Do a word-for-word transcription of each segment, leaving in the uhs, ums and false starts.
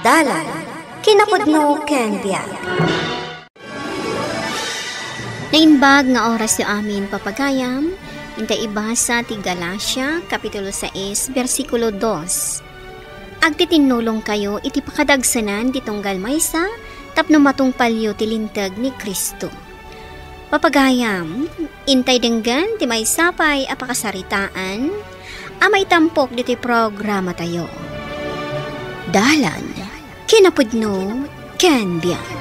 Dalan, kinapudno ken biag. Naimbag nga orasyo amin, papagayam, intay ibasa ti Galacia, Kapitulo sais, bersikulo dos. Agtitinnulongkayo iti pakadagsenan ti tunggal maysa tapno matungpalyo ti linteg ni Cristo. Papagayam, intay denggen ti maysa pay a pakasaritaan a maitampok ditoy programatayo. Dalan, kinapudno, ken biag.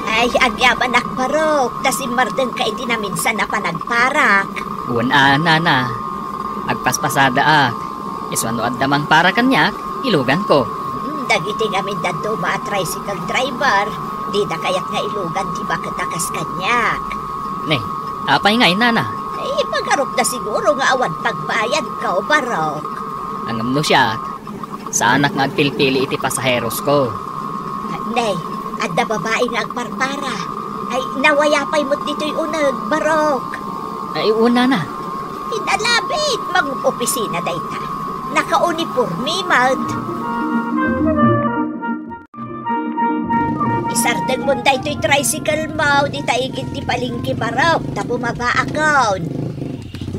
Ay, agyamanak, barok, ta simmardengka iti naminsan a panagparak. Wen a, nana. Agpaspasadaak. Isu a no adda mangpara kaniak, iluganko. Hmm, dagiti ngamin dadduma a tricycle driver, dida kayat nga ilugan ti baket a kas kaniak. Ne, apay ngay, nana? Ay, ipagarupda siguro nga awan pagbayadko, barok. Ngem no siak, saanak nga agpilpili iti pasaherosko. Ne, adda babai nga agparpara. Ay, nawaya pay met ditoy uneg, barok. Ay, wen, nana. Inalabit, mangup-opisina dayta. Nakauniporme met. Isardengmon daytoy tricycle mo dita igid ti palengke, barok, ta bumabaakon.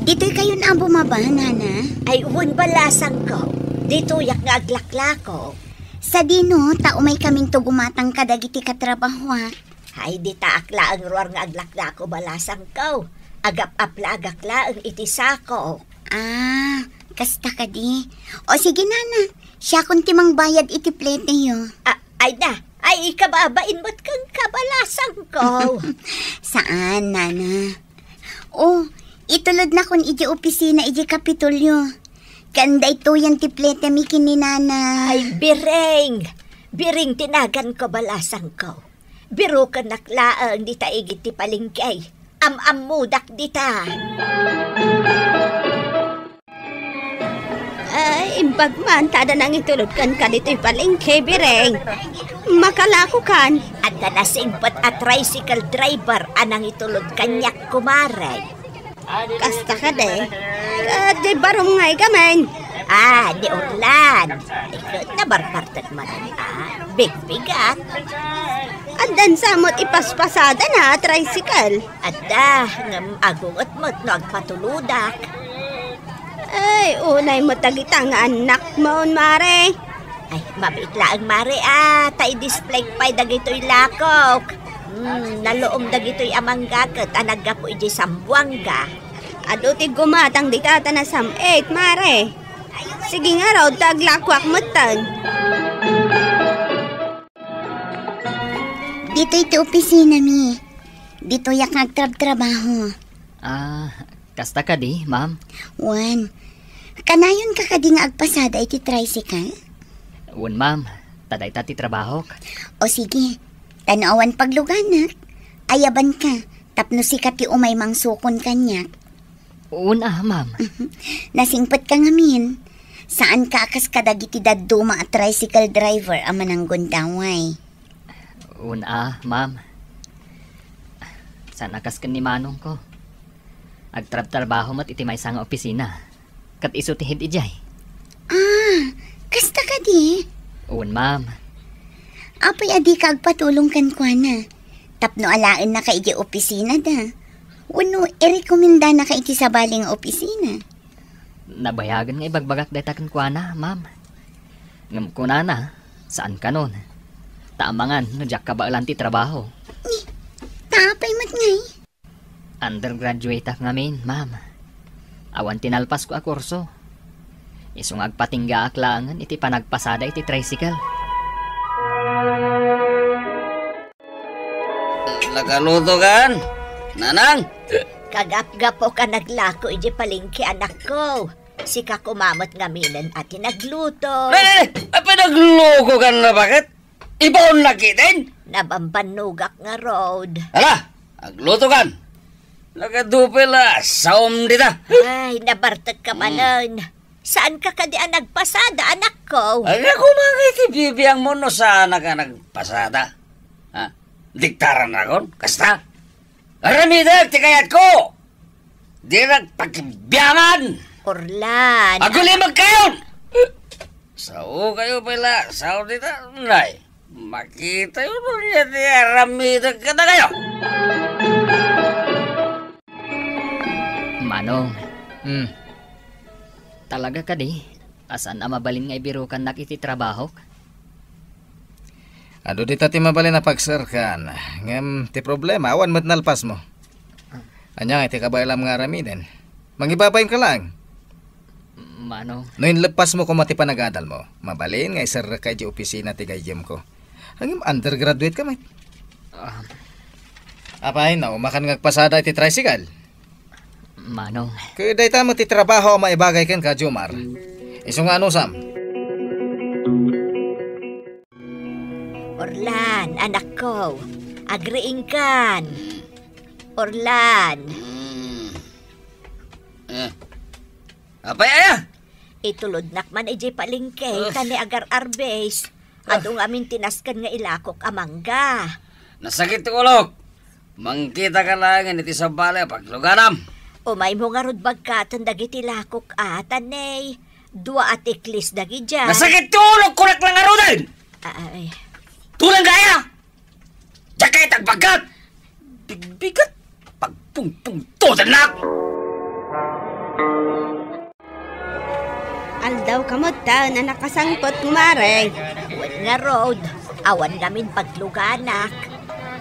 Ditoykayon a bumaba, nana? Ay, wen, balasangko. Ditoyak nga aglaklako. Sadino, ta umaykaminto gumatang kadagiti katrabahoak. Ay, ditaak laeng ruar nga aglaklako, balasangko. Agap-aplagak laeng iti sako. Ah, kasta kadi. O sige, nana, siakon ti mangbayad iti pleteyo. A-, ay na, ay, ikababain met kenka, balasangko. Saan, nana. O, itulodnakon iti opisina iti Kapitolyo. Ken daytoyen ti pletemi ken ni nana. Ay, biring. Biring ti naganko, balasangko. Birukennak laeng dita igid ti palengke. Am-ammodak dita. Ay, imbag man ta adda nangitulod kenka ditoy palengke, biring. Makalakokan. Adda nasingpet a tricycle driver a nangitulod kaniak, kumare. Kasta kadi. Ket di barumngay gamin. Ah, ni Orlan. Iket na barbartek man, ah, bigbigat. Addan sa met ipaspasadana a tricycle. Adda, ngem agunget met no agpatulodak. Ay, unay met dagita nga annakmon, mare. Ay, mabiit laeng, mare, a, ta i-display pay dagitoy lakok. Hmm, naluom dagitoy a mangga ket a naggapu idiay Zamboanga. Adu ti gumatang dita ta nasam-it, mare. Sige ngarud, ta aglakoak metten. Ditoy ti opisinami. Ditoyak nga agtrabtrabaho. Ah, kasta kadi, ma'am? Wen. Kanayonka kadi nga agpasada iti tricycle? Wen, ma'am. Ta dayta ti trabahok. O sige. Ta no awan pagluganak, ayabanka, tapno sika ti umay mangsukon kaniak. Wen a, ma'am. Nasingpetka ngamin. Saanka a kas kadagiti dadduma a tricycle driver a mananggundaway. Wen a, ma'am. Saan a kas ken ni manongko. Agtrabtrabaho met iti maysa nga opisina. Ket isu ti head idiay. Ah, kasta kadi? Wen, ma'am. Apay a dika agpatulong kenkuana? Tapno alaennaka idiay opisinada. Wenno irekomendanaka iti sabali nga opisina? Nabayagen nga ibagbagak dayta kenkuana, ma'am. Ngem kunana, saan kanon. Ta amangan no diak kabaelan ti trabaho. Ni, ta apay met ngay? Undergraduate-ak ngamin, ma'am. Awan ti nalpasko a kurso. Isu nga agpatinggaak laengen iti panagpasada iti tricycle. Nakaluto kan, Nanang? Kagapgapo ka naglako iti palengke, anakko. Sika koma met ngaminen a ti nagluto. Eh, apay nagluko kan na bakit? Ibaon na kiten? Nabambannogak ngarud. Ala, agluto kan. Nakadupel a saom dita. Ay, nabartek ka manen. Saan ka kadi a nagpasada, anakko? Ay, ako, mga iti bibiang mo no saan ka nagpasada. Ha? Diktaran na kon? Kasta? Aramidek ti kayatko! Di nagpakibiangan! Orlan. Agulimag kayon! Sa O kayo pala, sao dita, nay? Makitayo no niya ti aramidek kadakayo. Manong. Hmm. Talaga kadi, a saan a mabalin nga ibirukannak iti trabahok? Adu dita ti mabalin a pagserkan, ngem ti problema, awan met nalpasmo. Ania nga iti kabaelam nga aramiden? Mangibabainka laeng. Manong. No inleppasmo koma ti panagadalmo, mabalin nga iserrekka idiay opisina ti gayyemko. Ngem undergraduate ka met. Ah. Apay, naumakan nga agpasada iti tricycle? Manong. Ket dayta met ti trabaho a maibagay kenka, Jomar. Isu nga anusam? Orlan, anakko, agriingkan. Orlan. Mm. Eh. Apay aya? Itulodnak man idiay palengke, Us. ta ni agar-arbes. Ah. Adu ngamin ti nasken nga ilakok a mangga. Nasakit ti ulok. Mangkitaka laengen iti sabali a pagluganam. Umaymo ngarud bagkaten dagiti lakok a, ta ni dua a tiklis dagidiay. Nasakit ti ulok, kunak la ngaruden! Ay. Tulang kaya! Diak kayat agbagkat! Bigbigat! Pagpungpungtodannak! Aldaw ka met ta, a nakasangpet, kumare. Wen ngarud, awan ngamin pagluganak.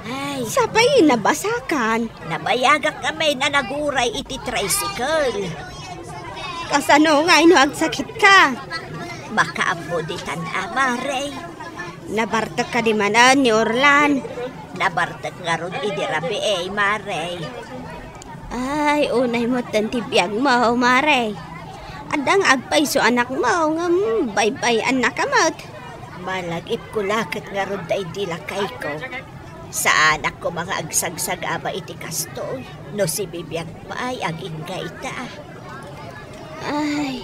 Ay. Sapay nabasakan. Nabayagak ngamin a naguray iti tricycle. Kasano nga no agsakitka? Makaammo ditan, a, mare. Nabartek kadi manen ni Orlan? Nabartek ngarud idi rabii, mare. Ay, unay metten ti biagmo, mare. Adda nga agpayso anakmo, ngem baybay-annaka met. Malagipko la ket ngarud daydi lakayko. Saanak koma nga agsagsagaba iti kastoy, no sibibiag pay agingga ita. Ay,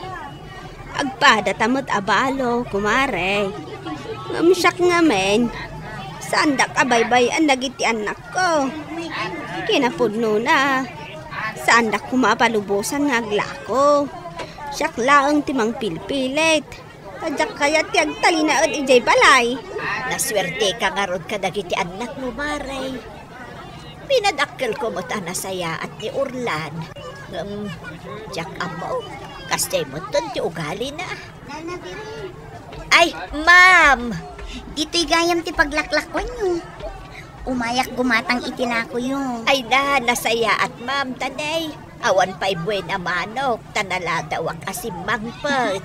agpadata met a balo, kumare. Ngem siak ngamin, saandak a baybay-an dagiti annakko. Kinapudnona, saandak koma a palubosan nga aglako. Siak laeng ti mangpilpilit. Ta diak kayat ti agtalinaed idiay balay. Nasuerteka ngarud kadagiti annakmo, mare. Pinadakkelko met a nasayaat ni Orlan. Ngem, diak ammo, kasdiay metten ti ugalina. Ay, ma'am! Ditoy gayam ti paglaklakuanyo. Umayak gumatang iti lakoyo. Ay na, nasayaat, ma'am, ta ni awan pay buena manok, ta naladawak a simmangpet.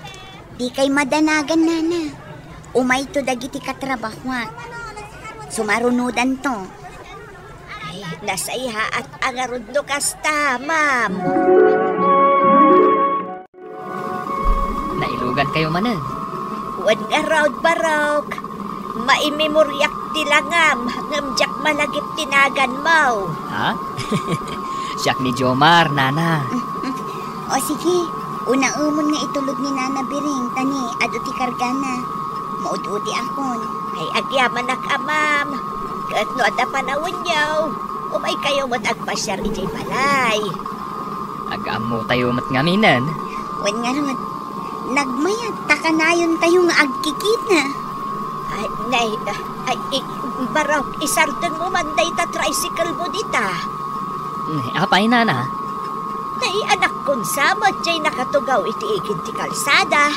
Dikay madanagan, nana. Umayto dagiti katrabahoak. Sumarunodanto. Ay, nasayaat a ngarud no kasta, ma'am. Nailugankayo manen. Wen ngarud, Barok. Maimemoriak ti langam, ngem diak malagip ti naganmo. Ha? Siak ni Jomar, nana. O sige, unaemon nga itulod ni Nana Biring, ta ni adu ti kargana. Maud-udiakon. Ay, agyamanak a, ma'am. Ket no adda panawenyo, umaykayo met agpasiar idiay balay. Agammotayo met ngaminen. Wen ngarud, nagmayat ta kanayontayo nga agkikita. Ay, nay, ay, i-, Barok, isardenmo man dayta tricycle mo dita. Mm, apay, nana? Nay, anakkon sa met diay nakatugaw iti igid ti kalsada.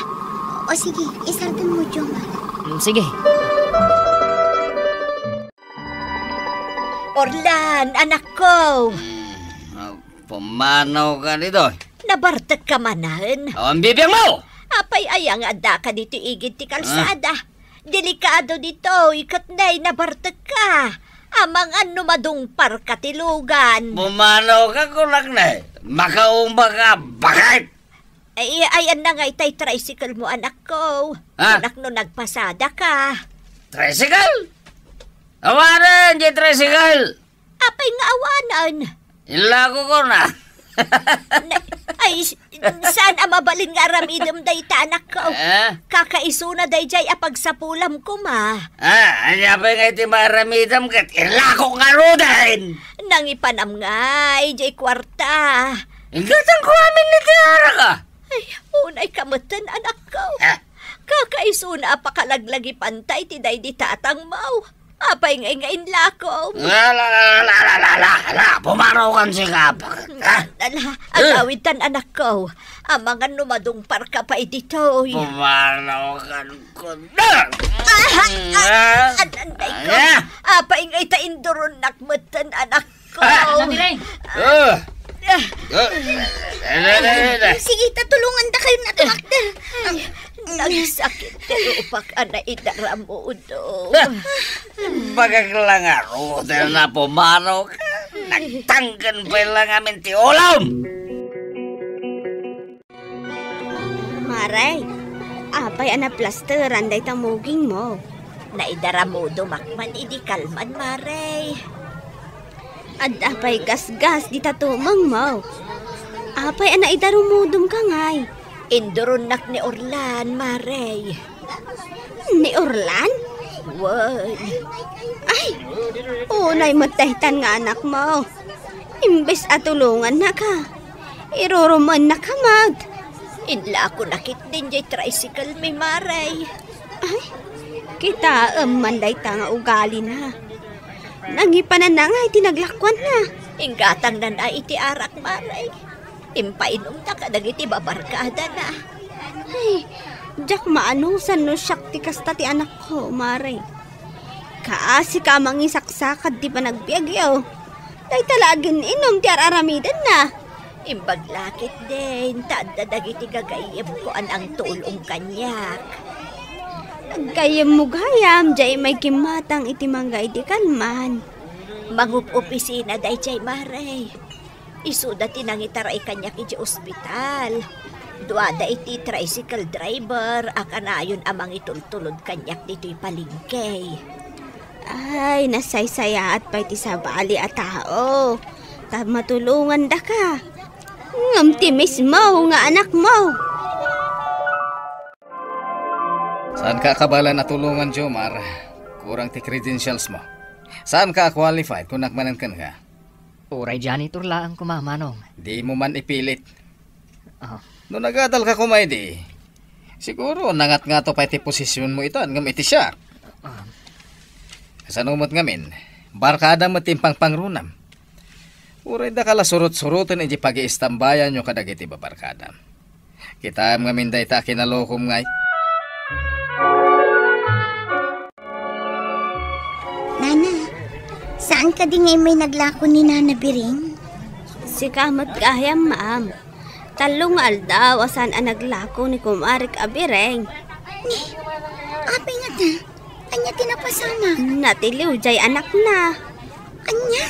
O sige, isardenmo, Jomar. Mm, sige. Orlan, anakko! Mm, ah, pumanawka ditoy. Nabartekka manen? O, ang bibiyang mo! Apay aya nga addaka ditoy igid ti kalsada? Ah. Delikado ditoy, ket nay, nabartekka. Amangan no madungparka ti lugan. Pumanawka, kunak, nay. Makaumaka, bakit? Ay, ay, anna nga itay tricycle mo, anakko. Ha? Kunak no nagpasadaka. Tricycle? Awanen, di tricycle! Apay nga awanen? Ilako ko na. Na, ay, s-, saan a mabalin nga aramidem dayta, anakko? Eh? Kakaisuna dayjay a pagsapulam koma. Ah, ania pay nga iti maaramidem ket ilako ngaruden? Nangipanam ngay, jay kuarta. Inggatanko amin ni Tiara ka. Ay, unay ka metten, anakko. Eh? Kakaisuna a pakalaglagipanta iti daydi tatangmo. Apay ngay nga inlakom? La, la, la, la, la, la, la, la, pumaro kan si Kap. Ha? Ala, eh, agawidtan, anakko. Amangan no madungparka pay ditoy. Pumaro kan kuda. Ah, ah, ah, anday ko. Ala. Apay ngay ta induronnak metten, anak ko. Ah, Nabiring! Ah. Ah. Ah. Ah. Sige, ta tulongandakayon a tumakder. Ay, nagsakit ti rupak a naidaramudom. Ah. Bagak la ngarud a pumaro ka. Nagtangken pay la ngamin ti ulom. Mare, apay a naplasteran dayta mugingmo? Naidaramudomak man idi kalman, Mare. Adda pay gasgas dita tumengmo? Apay a naidarumudom ka ngay? Induronnak ni Orlan, Mare. Ni Orlan? Wen. Ay, unay met daytan nga anakmo. Imbes a tulongannaka, irurumennaka met. Inlakonak ketdin diay tricycle mi, Mare. Ay, kitaem man dayta nga ugalina. Nangipananna ngay ti naglakuanna. Inggatangna iti arak, Mare. Impainumna kadagiti babarkadana. Ay, diak maanusan no siak ti kasta ti anakko, Mare. Kaasika a mangisaksakad ti panagbiagyo. Dayta la agin-inum ti ar-aramidenna. Imbag la ketdin, ta adda dagiti gagayyemko a nangtulong kaniak. Gagayyemmo gayam, diay immay kimmatang iti mangga idi kalman. Mangup-opisina daydiay, Mare. Isuda ti nangitaray kaniak idiay ospital. Duada iti tricycle driver a kanayon a mangitultulod kaniak ditoy palengke. Ay, nasaysayaat pay ti sabali a tao. Ta matulongandaka. Ngem ti mismo nga anakmo. Saanka a kabaelan a tulongan, Jomar. Kurang ti credentials mo. Saanka a qualified, kunak manen kenka. Uray janitor laeng koma, Manong. Dimo man ipilit. Ah. No nagadalka koma idi, siguro nangatngato pay ti posisionmo itan ngem iti siak. Ah. Kasano met ngamin, barkada met ti impangpangrunam. Uray daka la surot-suroten iti pagiistambayanyo kadagiti babarkadam. Kitaem ngamin dayta a kinalokom ngay. Nana, saan kadi nga immay naglako ni Nana Biring? Sika met gayam, ma'am. Tallo nga aldaw a saan a naglako ni kumarek a Biring. Ni, apay ngata? Ania ti napasamak? Natiliw jay anakna. Ania?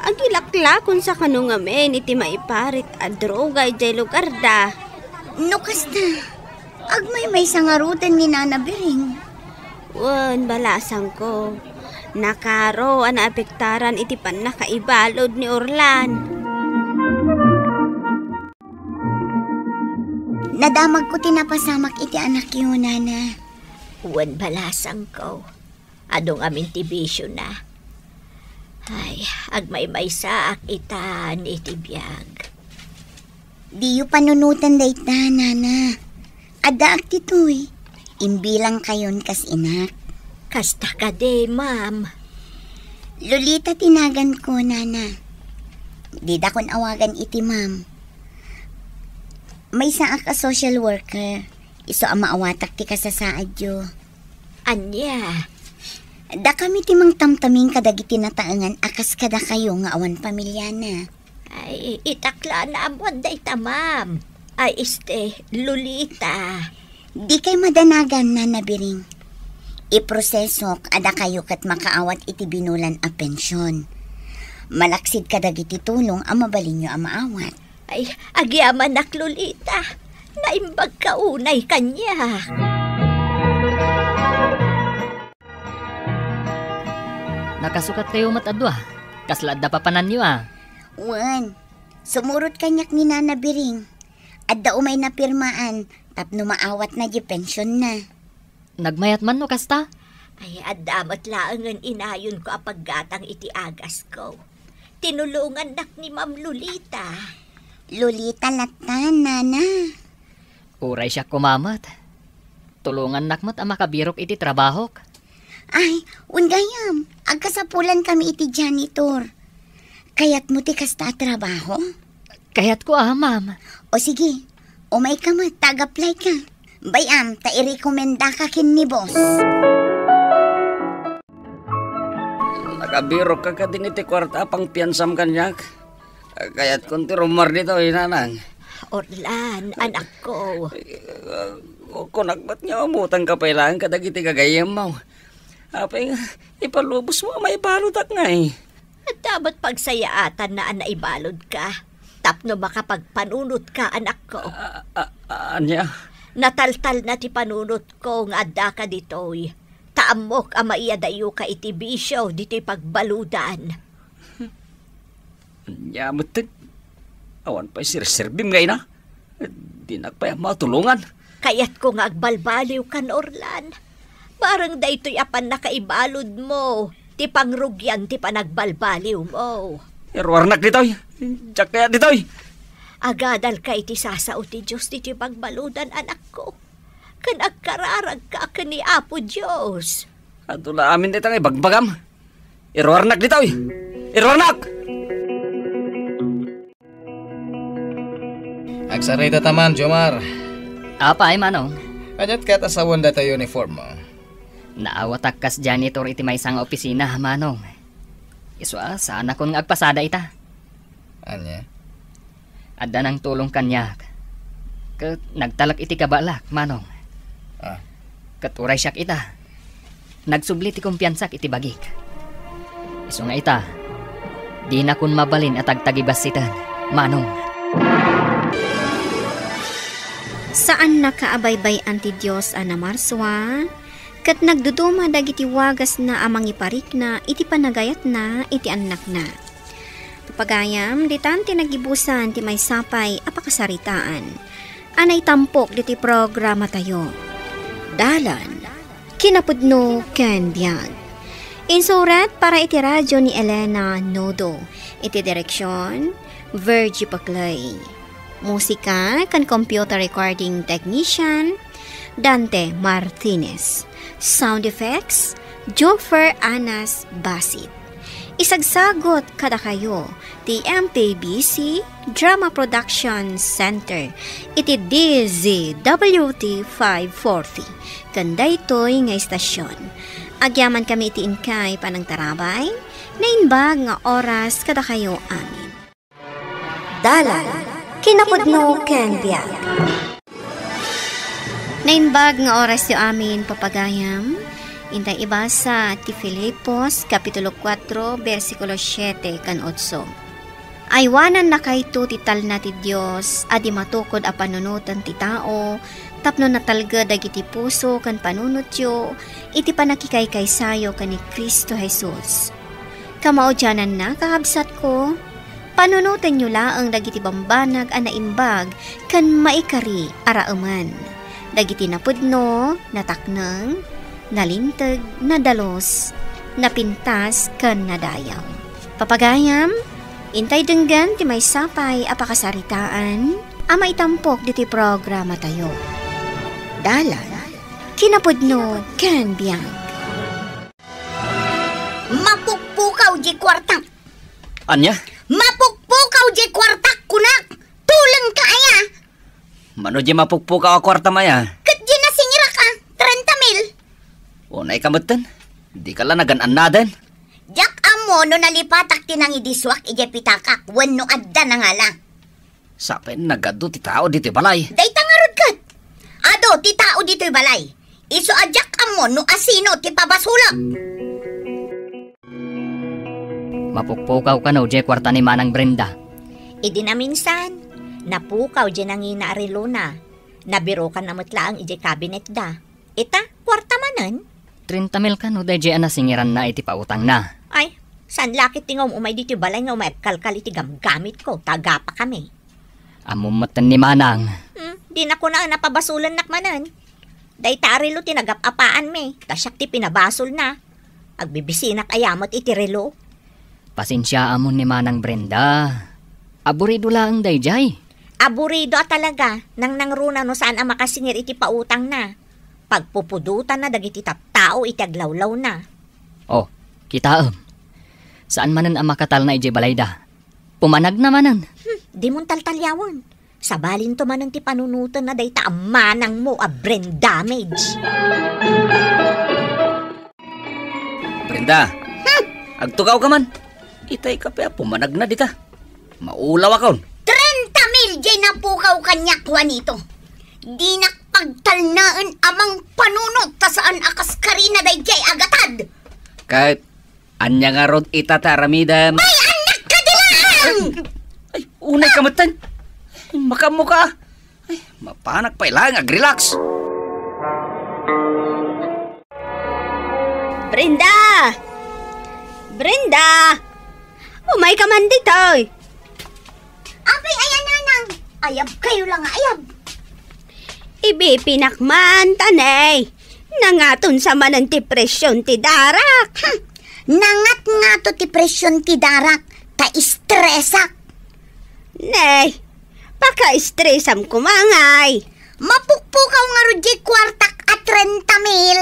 Agilaklakon sa kano ngamin iti maiparit a droga idiay lugarda. No kasta, agmaymaysa ngaruden ni Nana Biring. Wen, balasangko, nakaro a naapektaran iti pannakaibalud ni Orlan. Nadamagko ti napasamak iti anakyo, Nana. Wen, balasangko. Adu ngamin ti bisiona. Ay, agmaymaysaak itan iti biag. Diyo panunoten dayta, Nana. Addaak ditoy. Imbilangkayon kas inak. Kasta kadi, ma'am. Lolita ti naganko, Nana. Didakon awagan iti ma'am. Maysaak a social worker. Isu a maawatak ti kasasaadyo. Ania? Dakami ti mangtamtaming kadagiti nataengan a kas kadakayo nga awan pamiliana. Ay, itak la a naammoan dayta, ma'am. Ay, este, Lolita. Dikay madanagan, Nana Biring. Iprosesok a dakayo ket makaawat iti binulan a pension. Malaksid kadagiti tulong a mabalinyo a maawat. Ay, agyamanak, Lolita. Naimbagka unay kaniak. Nakasukattayo met a dua. Kasla adda papananyo a? Wen, sumurot kaniak ni Nana Biring. Adda umay napirmaan tapno maawatna diay pensionna. Nagmayat man no kasta? Ay, adda met laengen inayonko a paggatang iti agasko. Tinulongannak ni Ma'am Lolita. Lolita latta, Nana. Uray siak koma met. Tulongannak met a makabirok iti trabahok. Ay, wen gayam, agkasapulan kami iti janitor. Kayatmo ti kasta a trabaho? Kayatko a, ma'am. O sige, umayka met, ta ag-apply ka. Bay-am, ta irekomendaka ken ni boss. Nakabirok ka kadin iti kuarta a pangpiansam kaniak? Kayatkon ti rummuar ditoy, nanang. Orlan, anakko. Kunak met nga umutangka pay laeng kadagiti gagayyemmo. Apay nga, ipalubosmo a maibaludak ngay. Adda met pagsayaatanna a naibaludka tapno makapagpanunotka, anakko. A, a, a, ania? Nataltalna ti panunotko nga addaka ditoy. Ta ammok a maiyadayoka iti bisio ditoy pagbaludan. Ania metten? Awan pay serserbim nga ina? Dinak pay ammo a tulongan. Kayatko nga agbalbaliwkan, Orlan. Bareng daytoy a pannakaibaludmo ti pangrugian ti panagbalbaliwmo. Iruarnak ditoy. Diak kayat ditoy. Agadalka iti sasao ti Dios ditoy pagbaludan, anakko. Ken agkararagka ken ni Apo Dios. Adu la amin dayta nga ibagbagam. Iruarnak ditoy! Iruarnak! Agsarita ta man, Jomar. Apay, Manong? Aniat kayat a sawen dayta uniform mo? Naawatak kas janitor iti maysa nga opisina, Manong. Isu a, saanakon nga agpasada ita. Ania? Adda nangtulong kaniak. Ket nagtalek iti kabaelak, Manong. Ah. Ket uray siak ita. Nagsubli ti kumpiansak iti bagik. Isu nga ita, dinakon mabalin a tagtagibassiten, Manong. Saannaka a baybay-an ti Dios a namarsua, ket nagduduma dagiti wagasna a mangiparikna iti panagayatna iti annakna. Papagayam, ditan ti nagibusan ti maysa pay a pakasaritaan a naitampok diti programatayo. Dalan, kinapudno ken biag. Insurat para iti radyo ni Elena Nodo. Iti direksyon, Virgie Paclay. Musika ken computer recording technician, Dante Martinez. Sound effects, Joffer Anas Basit. Isagsagut kadakayo ti M P B C Drama Production Center iti D Z W T five forty ken daytoy nga istasyon. Agyamankami iti inkay panangtarabay, naimbag nga oras kadakayo amin. Dalan, kinapudno ken biag. Naimbag nga orasyo amin, papagayam. Intay ibasa ti Filipos, Kapitulo kuatro, bersikulo siete ken otso. Aywanannakayto ti talna ti Dios a di matukod a panunoten ti tao tapno natalged dagiti puso ken panunotyo iti pannakikaykaysayo ken ni Cristo Jesus. Kamaudiananna, kakabsatko, panunotenyo laeng dagiti bambanag a naimbag ken maikari a raemen, dagiti napudno, natakneng, nalinteg, nadalus, napintas, ken nadayaw. Papagayam, intay denggen ti maysa pay a pakasaritaan a maitampok diti programatayo. Dalan, kinapudno, ken biag. Mapukpukaw di kuartak. Ania? Mapukpukaw di kuartak, kunak! Tulengka aya? Mano di mapukpukaw a kuartam aya? Ket di nasingirak a, trenta mil. Unay ka metten? Di ka la nagan-annaden? Diak ammo no nalipatak ti nangidisuak idiay pitakak wenno adda nangala. Sapay nagadu ti tao ditoy balay. Dayta ngarud ket. Adu ti tao ditoy balay. Isu a diak ammo no asino ti pabasolak. Mapukpukaw kano diay kuarta ni Manang Brenda? Idi naminsan, napukaw diay nangina a relona. Nabirokanna met laeng idiay kabinetda. Ita, kuarta manen? Trenta mil kano daydiay a nasingiranna iti pautangna? Ay, saan la ket ti nga um-umay ditoy balay nga umay agkalkal iti gamgamitko, ta agapakami. Ammom metten ni Manang. Hmm, di na kunaen a pabasolennak manen. Dayta a relo ti nagap-apaanmi, ta siak ti pinabasolna. Agbibisinak aya met iti relo? Pasensiaamon ni Manang Brenda. Aburido laeng daydiay. Aburido a talaga, nangnangruna no saan a makasingir iti pautangna. Pagpupudotanna dagiti tattao iti aglawlawna. Oh, kitaem. Saan manen a makatalna idiay balayda. Pumanagna manen. Hmm, dimon taltaliawen. Sabalinto manen ti panunotenna dayta a manangmo a brain damage. Brenda, hmm, agtugaw ka man. Itay kape a pumanagna dita. Maulaw akon. Trenta mil jay napukaw kaniak, Juanito. Dinak pagtalnaen a mangpanunot ta saan a kas karina dayjay a gatad. Ket ania ngarud ita ti aramidem? Ay, annak ka di laeng! Ay, unay ka metten. Ay, makaammo ka. Ay, mapanak pay laeng ag-relax. Brenda! Brenda! Umay ka man ditoy. Apay aya, nanang? Ayab kayo lang, ayab. Ibipinak man, tanay. Nangaton sa manen ti presyon ti darak. Hmm. Nangat ngato ti presyon ti darak, ta estresak. Nay, pakaestresam koma ngay. Mapukpukaw ngarud jay kuartak a trenta mil.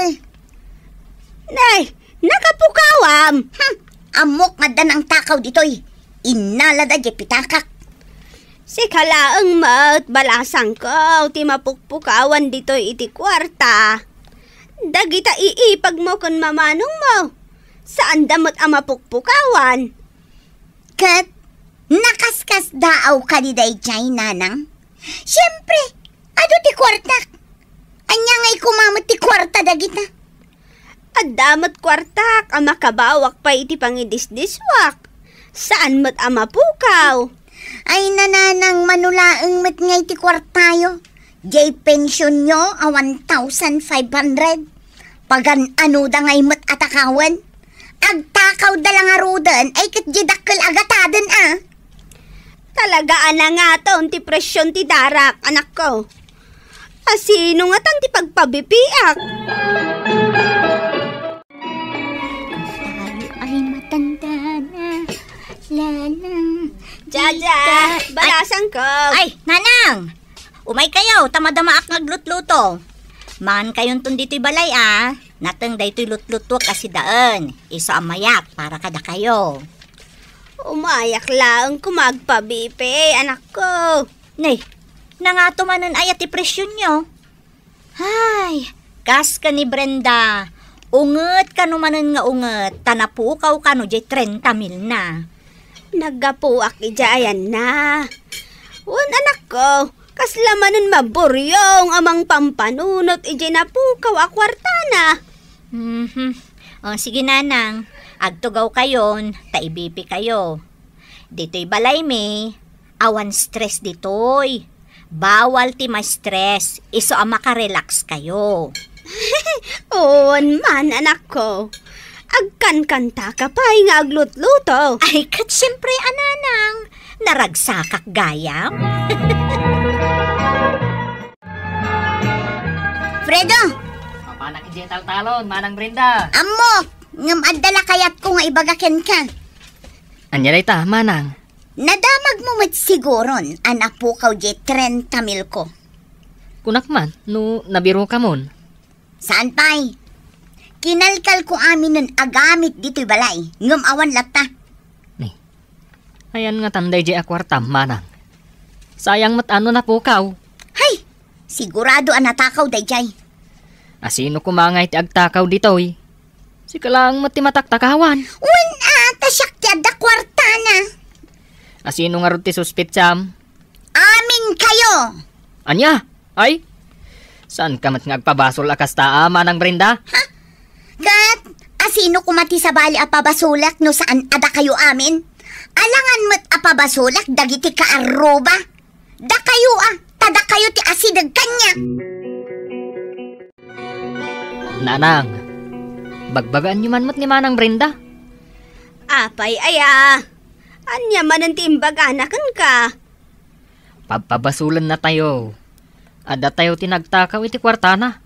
Nay, nakapukawam. Hmm, ammok nga adda nangtakaw ditoy. Innalada jay pitakak. Sika laeng met, balasangko, ti mapukpukawan ditoy iti kuarta. Dagita iipagmo ken mamanongmo, saanda met a mapukpukawan. Ket nakaskasdaaw kadi dayjay, nanang? Siempre, adu ti kuartak. Ania ngay koma met ti kuarta dagita? Adda met kuartak a makabawak pay iti pangidisdiswak. Saan met a mapukaw. Ay, nanang, mano laeng met ngay ti kuartayo. Jay pensionyo a one thousand five hundred. Pagan-anoda ngay met a takawen. Agtakawda la ngaruden, ay ket jay dakkel a gataden a. Talaga a nangaton ti presyon ti darak, anakko. Asino ngatan ti pagpabipiak? Ay, ay, matanda na. Lala. Jaja, tita. Balasangko. Ay, nanang! Umay kayo, ta madamaak nga aglutluto. Mangan kayonton ditoy balay, a. Nateng daytoy lutlutuak a sidaen. Isu a mayat para kadakayo. Umayak laeng koma agpabipi, anakko. Nay, nangato manen aya ti presyonyo? Ay, kas ken ni Brenda, unget kano manen nga unget, ta napukaw kano jay trenta mil na. Naggapuak idiay ayanna. Wen, anakko, kasla manen maburyong a mangpampanunot idiay napukaw a kuartana. Mhm. O, sige, nanang. Agtugaw kayon, ta ibipi kayo. Ditoy balaymi, awan stress ditoy. Bawal ti ma-stress, isu a makarelax kayo. Wen man, anakko. Agkankanta ka pay nga aglutluto. Ay, ket siempre, a nanang, naragsakak gayam. Fredo! Mapanak idiay taltalon, Manang Brenda. Ammok, ngem adda la kayatko nga ibaga kenka. Ania dayta, Manang? Nadamagmo met siguron a napukaw jay trenta mil ko. Kunak man, no nabirokamon. Saan pay? Kinalkalko aminen a gamit ditoy balay, ngem awan latta. Ni, ayan ngatan dayjay a kuartam, Manang. Sayang met a no napukaw. Hay! Sigurado a natakaw dayjay. Asino koma ngay ti agtakaw ditoy? Sika laeng met ti mataktakawan. Wen a, ta siak ti adda kuartana. Asino ngarud ti suspetsam? Amin kayo! Ania? Ay? Saan ka met nga agpabasol a kasta a, Manang Brenda? Ha? Ket asino koma ti sabali a pabasolak no saan a dakayo amin? Alangan met a pabasolak dagiti kaarruba. Dakayo a, ta dakayo ti asideg kaniak. Nanang, bagbagaanyo man met ni Manang Brenda? Apay aya? Ania manen ti imbagana kenka? Pabpabasolennatayo. Addatayo ti nagtakaw iti kuartana.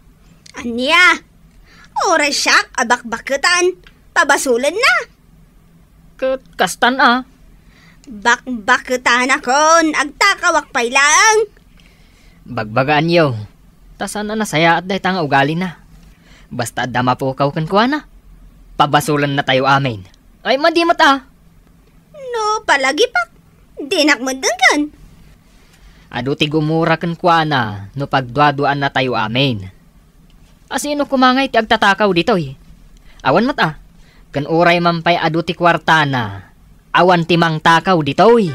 Ania? Uray siak a bakbaketan, pabasolenna? Ket kastan a. Bakbaketanakon, agtakawak pay laeng. Bagbagaanyo, Ta saan a nasayaat dayta nga ugalina. Basta adda mapukaw kenkuana, pabasolennatayo amin. Ay, madi met a. No palagipak, dinak met denggen. Adu ti gumura kenkuana no pagduaduaannatayo amin. Asino koma ngay ti agtatakaw ditoy? Awan met a. Ken uray man pay adu ti kuartana, awan ti mangtakaw ditoy.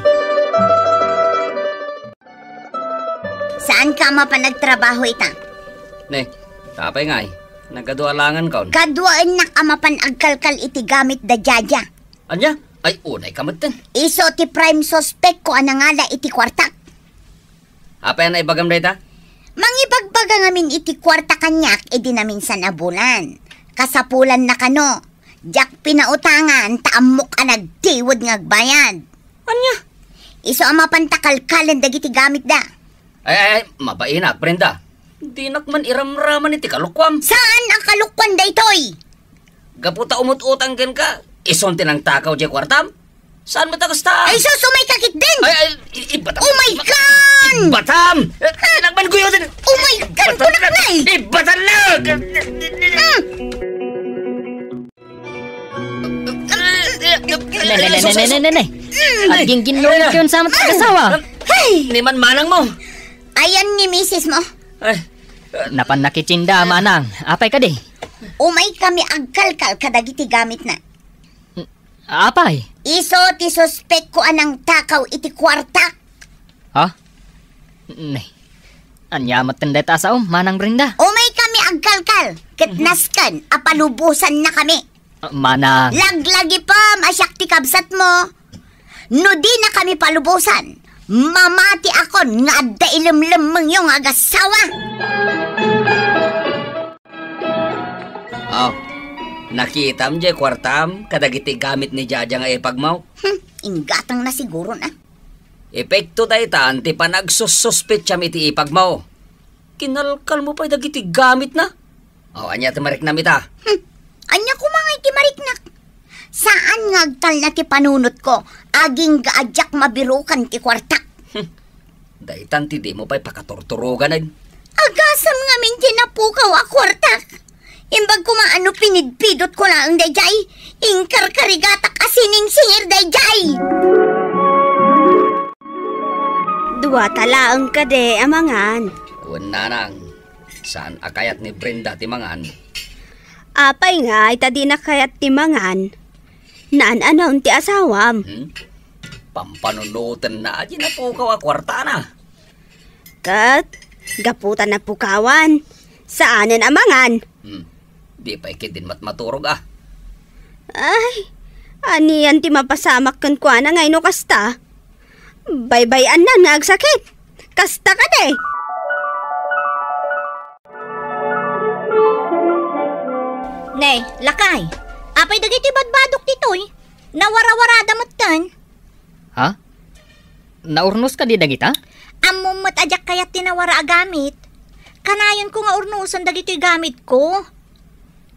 Saanka a mapan agtrabaho ita? Ne, apay ngay? Nagadu alangankon. Kaduaennak a mapan agkalkal iti gamit da Jaja. Ania? Ay, unayka metten. Isu ti prime suspect ko a nangala iti kuartak. Apay a naibagam dayta? Mangibagbaga ngamin iti kuarta kaniak idi naminsan a bulan. Kasapulanna kano. Diak pinautangan ta ammok a nagtiwed nga agbayad. Ania? Isu a mapanta kalkalen dagiti gamitda. Ay, ay, ay, mabainak, Brenda. Dinak man iramraman iti kalokuam. Saan a kalokuan daytoy? Gapu ta umut-utang kenka, isun ti nangtakaw diay kuartam? Saan met a kasta? Ay, sus, umayka ketdin! Ay, ay, i-, ibatam. Umaykan! Ibatam! Eh, dinak man guyoden! Umaykan, kunak ngay! Ibatam na! Hmm. Ne, ne, ne, ne, ne, ne, ne. Agingginlungit kayon sa amat agasawa. Hey! Ni manmanang mo. Ayan ni misis mo. Ay. Napan nakitsinda, manang. Apay kadi? Umay kami agkalkal kadagiti gamitna. Apay? Isu ti suspek ko a nangtakaw iti kuartak. Ha? Ne. Ania met dayta a saom, Manang Brenda? Umay kami agkalkal, ket nasken a palubosanna kami. Ah, Manang. Laglagipem a siak ti kabsatmo. No dina kami palubosan, mamatiakon nga adda ilemlemmengyo nga agasawa. Aw, nakitam diay kuartam kadagiti gamit ni Jaja nga ipagmo? Hmm, inggatangna siguron a. Epekto daytan ti panagsussuspetsam iti ipagmo. Kinalkalmo pay dagiti gamitna? Aw, ania ti mariknam ita? Hmm, ania koma ngay ti mariknak? Saan nga agtalna ti panunotko, agingga a diak mabirukan ti kuartak. Hmm. Daytan ti dimo pay pakaturturoganen. Agasam ngamin ti napukaw a kuartak. Imbag koma a no pinidpidotko laeng daydiay, inkarkarigatak a siningsingir daydiay. Duata laeng kadi a mangan? Wen, nanang, saan a kayat ni Brenda ti mangan. Apay ngay ta dina kayat ti mangan? Naan-anon ti asawam? Hmm? Pampanunotenna a di napukaw a kuartana. Ket, gapu ta napukawan, saanen a mangan. Hmm. Di pay ketdin met maturog a. Ay, anian ti mapasamak kenkuana ngay no kasta? Baybay-annan nga agsakit. Kasta kadi? Ne, lakay, apay dagiti badbadok ditoy? Nawarawarada metten. Ha? Naurnos kadi dagita? Ammom met a diak kayat ti nawara a gamit. Kanayonko nga urnosen dagitoy gamitko.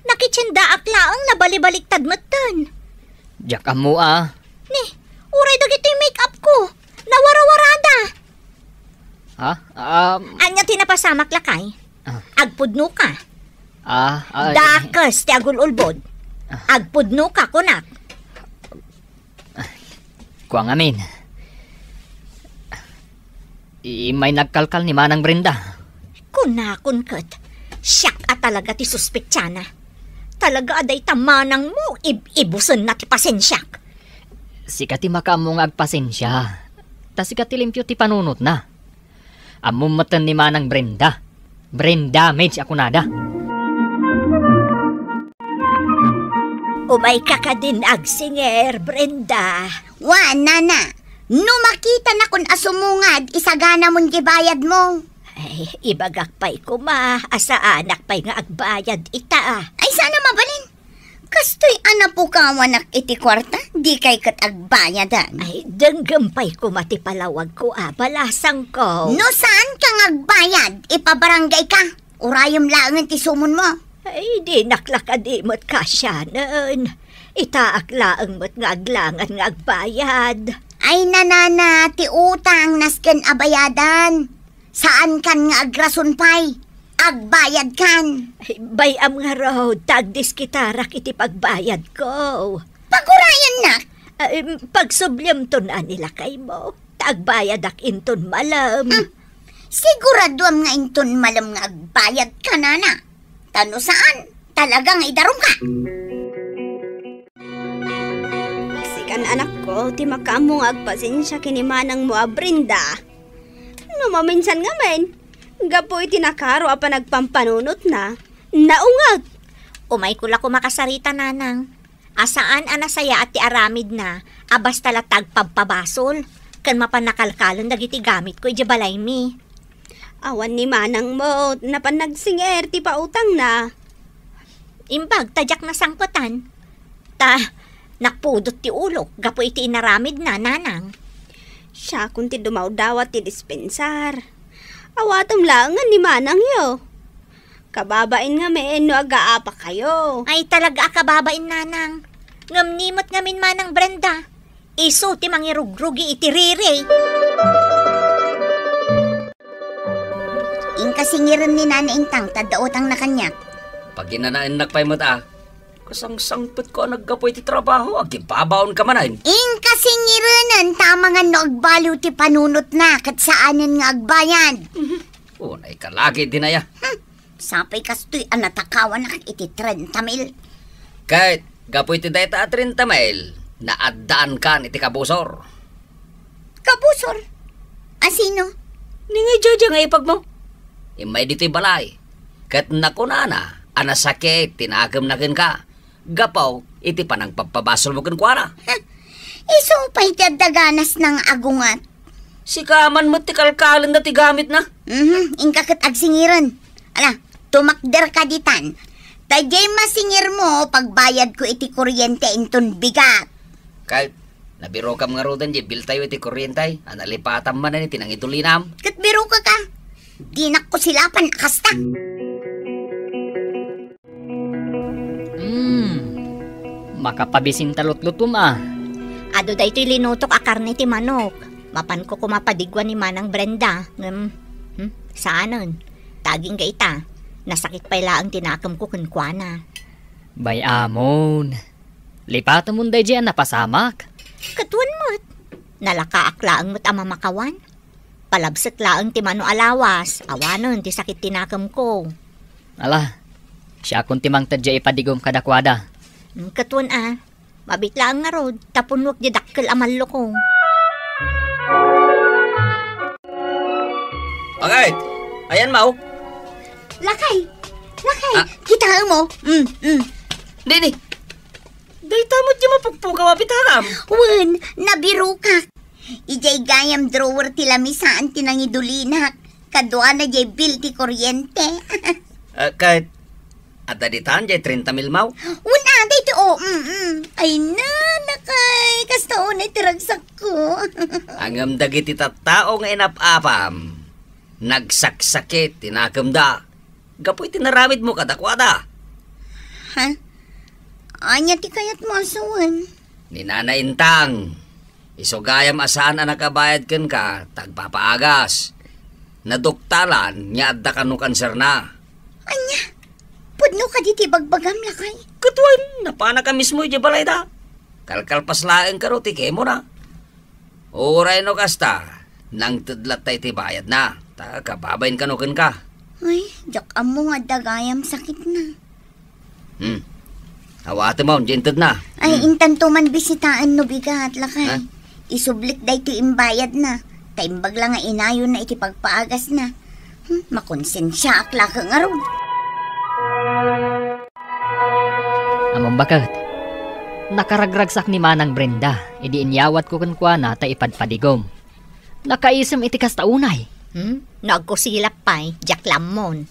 Nakitsiendaak laeng, nabalibaliktad metten. Diak ammo a. Ne, uray dagitoy make-up ko. Nawarawarada. Ha? Um, Ania ti napasamak, lakay? Ah. Agpudnoka. Ah, ah, Dakes ti agul-ulbod. Ah. Agpudnoka, kunak. Kua ngamin. Immay nagkalkal ni Manang Brenda. Kunakon ket, siak a talaga ti suspetsana. Talaga a dayta manangmo, ib-ibusenna ti pasensiak. Sika ti makaammo nga agpasensia. Ta sika ti limpio ti panunotna. Ammom metten ni Manang Brenda. Brain damage a kunada. Umayka kadin agsingir, Brenda. Wa, nana. No makitanakon a sumungad, isaganamon ti bayadmo. Ay, ibagak pay koma a saanak pay nga agbayad ita. Ay, saan a mabalin? Kastoy a napukawanak iti kuarta, dikay ket agbayadan. Ay, denggem pay koma ti palawagko a balasangko. No saanka nga agbayad, ipabarangayka. Urayem laengen ti sumonmo. Ay, dinak la kadi met kasianen. Itaak laeng met nga aglangan nga agbayad. Ay, nanana, ti utang nasken a bayadan. Saankan nga agrason pay. agbayadkan. Ay, bay-am ngarud, ta agdiskitarak iti pagbayadko. Pagurayannak. Ay, pagsubliamton a ni lakaymo, ta agbayadak inton malem. Hmm. Siguraduam nga inton malem nga agbayadka, nana. Ta no saan, talaga nga idarumka. Sikan, anakko, ti makaammo nga agpasensia ken ni manangmo a Brenda. No maminsan ngamin, gapu iti nakaro a panagpampanunotna, naungag. Umayko la koma kasarita, nanang. A saan a nasayaat ti aramidna a basta latta agpabpabasol ken mapan nakalkalen dagiti gamitko idiay balaymi. Awan ni manangmo, napan nagsingir ti pautangna. Imbag ta diak nasangpetan. Ta, nakpudot ti ulok gapu iti inaramidna, nanang. Siakon ti dumawdawat ti dispensar. Awatem laeng ni manangyo. Kababain ngamin no agaapakayo. Ay, talaga a kababain, nanang. Ngem ni met ngamin, manang Brenda. Isu ti mangirugrugi iti riri. Inka singiren ni Nana Intang ta adda utangna kaniak. Paginanaennak pay met a. Kasangsangpetko a naggapu iti trabaho, agibabaonka manen. Inka singirenen ta amangan no agbaliw ti panunotna ket saanen nga agbayad. Unay ka lagi, Dinaya. Hmm. Sapay kastoy a natakawanak iti trenta mil. Ket gapu iti dayta a trenta mil, naaddaankan iti kabusor. Kabusor? A sino? Ni nga idiay nga ipagmo. Immay ditoy balay. Ket nakunana a nasakit ti nakemna kenka. Gapu iti panangpabpabasolmo kenkuana. Huh. Isu pay ti adda ganasna nga agungat. Sika man met ti kalkalenda ti gamitna. Mhm, inka ket agsingiren. Ala, tumakderka ditan. Ta diay masingirmo, pagbayadko iti kuryente inton bigat. Kay, nabirokam ngaruden diay biltayo iti kuryente, a nalipatam manen iti nangidulinam. Ket birokaka. Dinak ko silapan a kasta. Hmm. Makapabisin ta lutlutom a. Adu daytoy linutok a karne ti manok. Mapanko koma padigua ni Manang Brenda. Ngem, hmm, saanen. Ta agingga ita, nasakit pay laeng ti nakemko kenkuana. Bay-amon. Lipatemon daydiay a napasamak. Ket wen met. Nalakaak laeng met a mamakawan. Palabsek laeng ti mano a lawas, awanen ti sakit ti nakemko. Ala, siakon ti mangted diay ipadigom kadakuada. Mm, ket wen a, mabit laeng ngarud, ta punnuek diay dakkel a mallukong. Agay, ayan, Mau? Lakay, lakay, Ah. Kitaem mo? Mm, mm. Dini, dayta met diay mapukpukaw a bitagam. Wen, nabirokak. Idiay gayam drawer ti lamisaan ti nangidulinak. Kaduana diay bill ti kuryente. Ah, ket adda ditan diay trenta mil, Mau? Wen a, daytoy, o, mm, mm. Ay, nanakay, kasta unay ti ragsakko. Ngem dagiti tattao nga inap-apam, nagsaksakit ti nakemda. Gapu iti naramidmo kadakuada. Ha? Ania ti kayatmo a sawen? Ni Nana Intang, isu gayam a saan a nakabayad kenka, ta agpapaagas. Naduktalan nga adda kano kanserna. Ania? Pudno kadi ti bagbagam, lakay? Ket wen, napanaka mismo idiay balayda. Kalkalpas laeng kano ti kemona. Uray no kasta, nangted latta iti bayadna, ta kababain kano kenka. Ay, diak ammo nga adda gayam sakitna. Hmm. Awatem, Mau, diay intedna. Ay, hmm, intanto man bisitaen no bigat, lakay. Ha? Isublik daytoy imbayadna, ta imbag la nga inayonna iti pagpaagasna. Hmm, makonsensiaak la ket ngarud. Ammom baket, nakaragragsak ni Manang Brenda idi inyawatko kenkuana ta ipadpadigom. Nakaisem iti kasta unay. Hmm? No agkusilap pay, diak la ammon.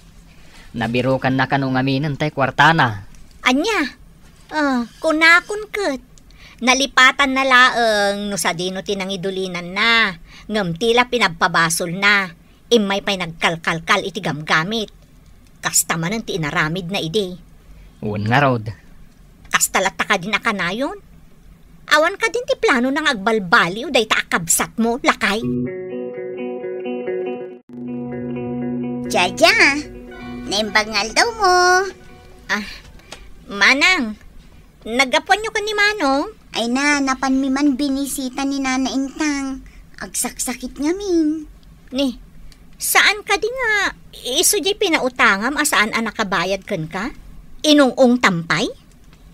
Nabirokanna kano ngaminen tay kuartana. Ania? Ah, kunakon ket. Nalipatanna laeng no sadino ti nangidulinanna, ngem ti la pinabpabasolna. Immay pay nagkalkalkal iti gamgamit. Kasta manen ti inaramidna idi. Wen ngarud. Kasta latta kadin a kanayon? Awan kadin ti planona nga agbalbaliw dayta a kabsatmo, lakay? Jaja, Naimbag nga aldawmo. Ah, Manang, naggapuanyo ken ni Manong? Ay na, napanmi man binisita ni Nana Intang. Agsaksakit ngamin. Ni, saan kadi nga isu diay pinautangam a saan a nakabayad kenka? Inung-ungtam pay?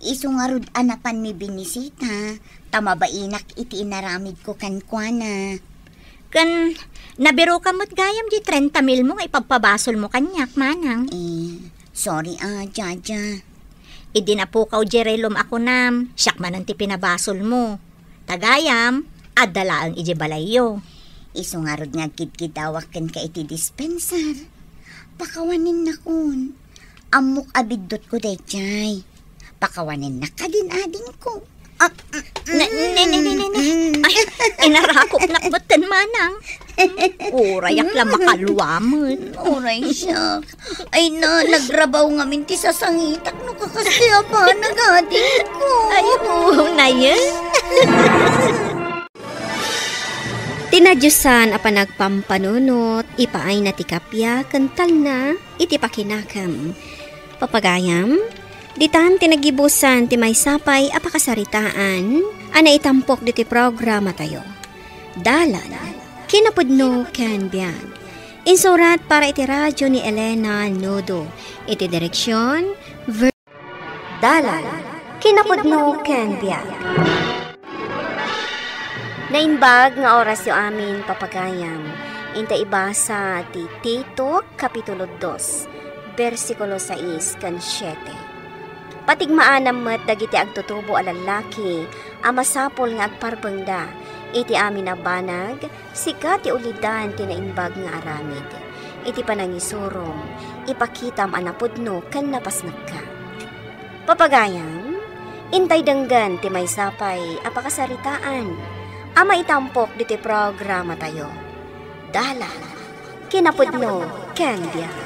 Isu ngarud a napanmi binisita, ta mabainak iti inaramidko kenkuana. Ken nabirokam met gayam diay trenta mil mo nga ipagpabasolmo kaniak, Manang. Eh, sorry a, Jaja. Idi napukaw diay relom a kunam, siak manen ti pinabasolmo. Ta gayam, adda laeng idiay balayyo. Isu ngarud nga agkidkidawak kenka iti dispensar. Pakawanennakon. Ammok a biddutko daydiay. Pakawanennak kadin adingko. Ah, Ne, ne, ne, ne, ne, ne. Ay, inarakopnak metten, Manang. Urayak la makalua met. Uray siak. Ay na, nagrabaw ngamin ti sasangitak no kakasti a banag adingko. Ay, unayen. Ti nadiosan a panagpampanunot, ipaayna ti kappia ken talna iti pakinakem. Papagayam, ditan ti naggibusan ti maysa pay a pakasaritaan a naitampok ditoy programatayo. Dalan, kinapudno ken biag. Insurat para iti radio ni Elena Nudo. Iti direksion, Dalan, kinapudno ken biag. Naimbag nga orasyo amin, papagayam. Inta ibasa ti Tito, Kapitulo dos, bersikulo sais ken siete. Patigmaanam met dagiti agtutubo a lallaki a masapul nga agparbengda iti amin a banag, Sika ti ulidan ti naimbag nga aramid. Iti panangisurom, ipakitam a napudno ken napasnekka. Papagayam, intay denggen ti maysa pay a pakasaritaan a maitampok ditoy programatayo. Dalan, kinapudno, ken biag.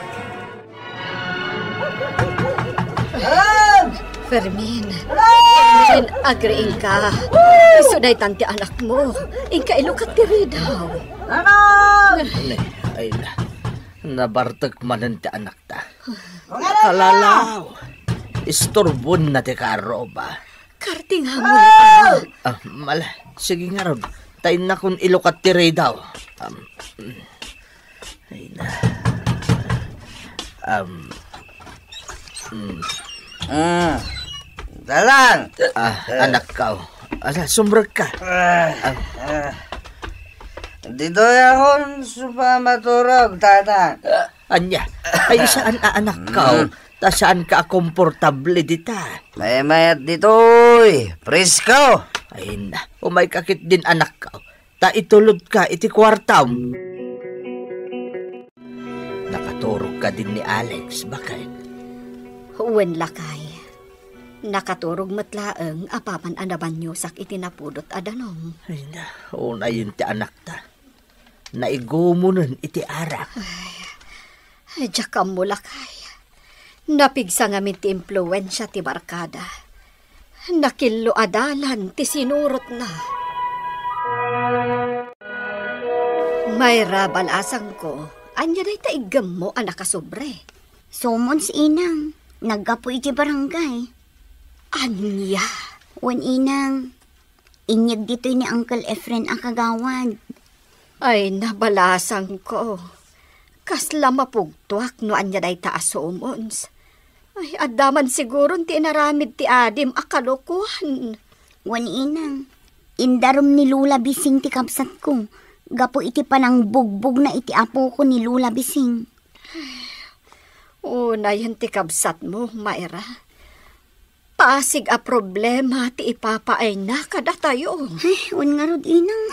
Fermin. Fermin, agriingka. Isu daytan ti anakmo. Inka ilukat ti ridaw. Ne, ay na. Nabartek manen ti anakta. Kalalaw. Isturbonna ti kaarruba. Kartingamo la. Ah, mala. Sige ngarud. Ta innakon ilukat ti ridaw. Um, Ay na. Um, mm. Ah, dalan. Ah, anakko. Asa, sumrekka? Ah, ah. Ditoy ako, suba maturog, tata. Ania, ay saan a anakko? Mm. Ta saanka a komportable dita? Maymayat ditoy, presko. Ay na, umayka ketdin anakko. Ta itulodka iti kuartam. Nakaturog kadin ni Alex, baket? Wen, lakay. Nakaturog met laeng apaman a nabaniosak iti napudot a danum. Ay na, unayen ti anakta. Naigumonen iti arak. Ay, diak ammo, lakay. Napigsa ngamin ti impluensia ti barkada. Nakillo a dalan ti sinurotna. Mayra, balasangko, ania dayta iggemmo a nakasobre? Summons, inang, naggapu iti barangay. Ania? Wen, inang, inyeg ditoy ni Uncle Efren a kagawad. Ay, nabalasangko. Kasla mapugtoak no ania dayta a summons. Ay, adda man siguron ti inaramid ti adim a kalokuan. Wen, inang, indarum ni Lola Bising ti kabsatko, gapu iti panangbugbugna iti apoko ni Lola Bising. Unayen ti kabsatmo, Mayra. Pasig a problema ti ipapaayna kadatayo. Ay, wen ngarud, inang.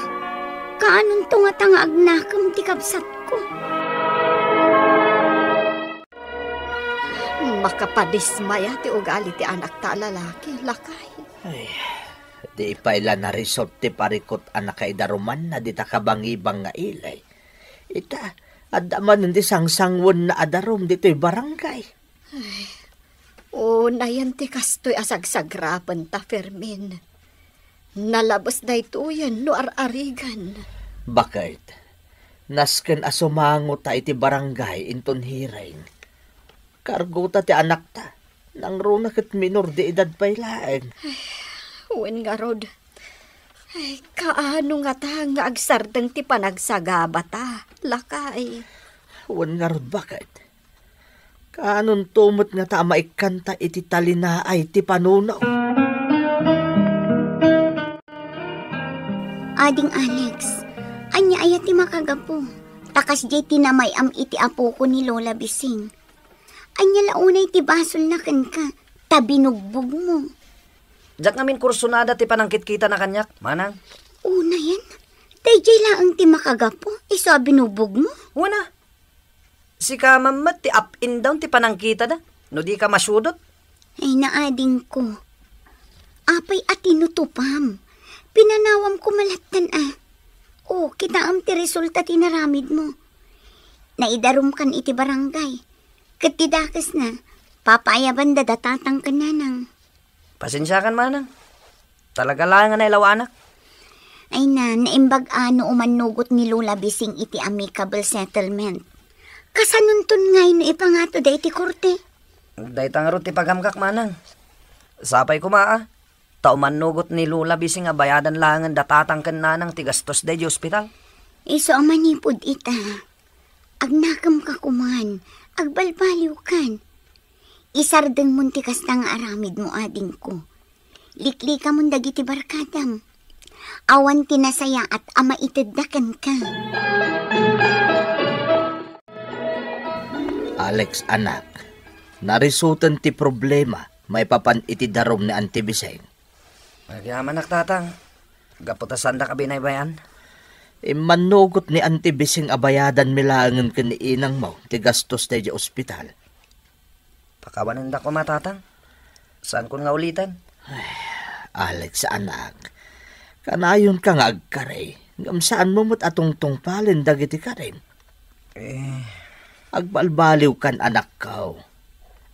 Kaanonto ngata nga agnakem ti kabsatko? Makapadismaya ti ugali ti anakta a lalaki, lakay. Ay, di pay la narisot ti parikut a nakaidarumanna dita kabangibang nga ili. Ita, adda manen ti sangsanguenna a darum ditoy barangay. Ay, unayen ti kastoy a sagsagrapenta, Fermin. Nalabes daytoyen no ar-arigan. Baket, nasken a sumango ta iti barangay inton hearing. Kargota ti anakta. Nangruna ket minor de edad pay laeng. Wen ngarud. Ay, kaano ngata nga agsardeng ti panagsagabata, lakay? Wen ngarud, baket. Kaanonto met ngata a maikkanta iti talinaay ti panunot? Ading Alex, ania aya ti makagapu? Ta kasdiay ti namay-am iti apoko ni Lola Bising. Ania la unay ti basolna kenka, ta binugbogmo? Diak ngamin kursunada ti panangkitkitana kaniak, manang. Unayen, daydiay laeng ti makagapu, isu a binugbogmo? Wen a. Sika man met ti up and down ti panangkitada, no di ka masudot. Ay, naadingko. Apay a tinutupam? Pinanawam ko malattan a. O, kitaem ti resulta ti naramidmo. Naidarumkan iti barangay. Ket ti dakesna, papaayabanda da tatang ken nanang. Pasensiakan, manang. Talaga laeng a nailawanak. Ay na, naimbag a no umannugot ni Lola Bising iti amicable settlement. Kasanonton ngay no ipangato da iti korte? Dayta ngarud ti pagamgak, manang. Sapay koma a, ta umannugot ni Lola Bising a bayadan laengen da tatang ken nanang ti gastos daydi ospital. Isu a manipud ita, agnakemka koman, agbalbaliwkan. Isardengmon ti kasta nga aramidmo, adingko. Liklikamon dagiti barkadam. Awan ti nasayaat a maitedda kenka. Alex, anak, narisoten ti problema maipapan iti darum ni Auntie Bising. Agyamanak, tatang. Gapu ta saandak a binaybay-an. Immannugot ni Auntie Bising a bayadanmi laengen ken ni inangmo ti gastos daydi ospital. Pakawanenda koma, tatang. Saankon nga uliten. Ay, Alex, anak. Kanayonka nga agkari, ngem saanmo met a tungtungpalen dagiti karim. Eh. Agbalbaliwkan, anakko.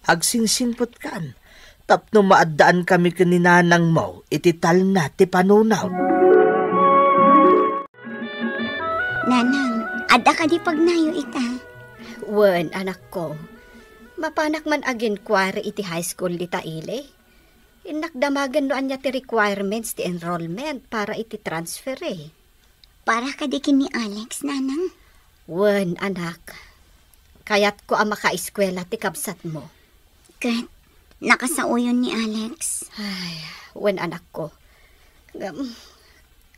Agsingsingpetkan tapno maaddaankami ken ni nanangmo iti talna ti panunot. Nanang, adda kadi pagnayo ita? Wen, anakko. Mapanak man ag-inquire iti high school dita ili. Innak damagen no ania ti requirements ti enrollment para iti transfer, eh. Para kadi ken ni Alex, nanang? Wen, anak. Kayatko a makaeskuela ti kabsatmo. Ket nakasaoyon ni Alex? Ay, wen, anakko. Ngem,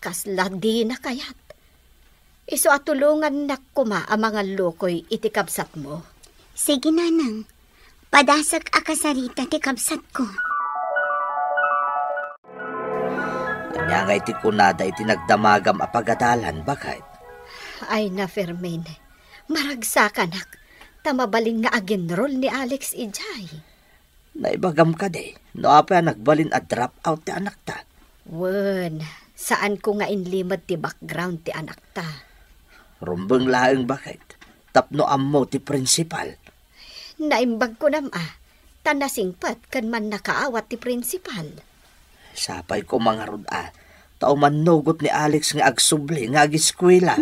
kasla dina kayat. Isu a tulongannak koma a mangallukoy iti kabsatmo. Sige, nanang. Padasek a kasarita ti kabsatko. Ania ngay ti kunada iti nagdamagam a pagadalan, baket? Ay na, Fermin, maragsakanak, ta mabalin nga ag-enroll ni Alex idiay. Naibagam kadi no apay a nagbalin a drop out ti anakta? Wen, saanko nga inlimed ti background ti anakta. Rumbeng laeng, baket, tapno ammo ti principal. Naimbag kunam a, ta nasingpet ken mannakaawat ti principal. Sapay koma ngarud a, ta umannugot ni Alex nga agsubli nga ageskuela.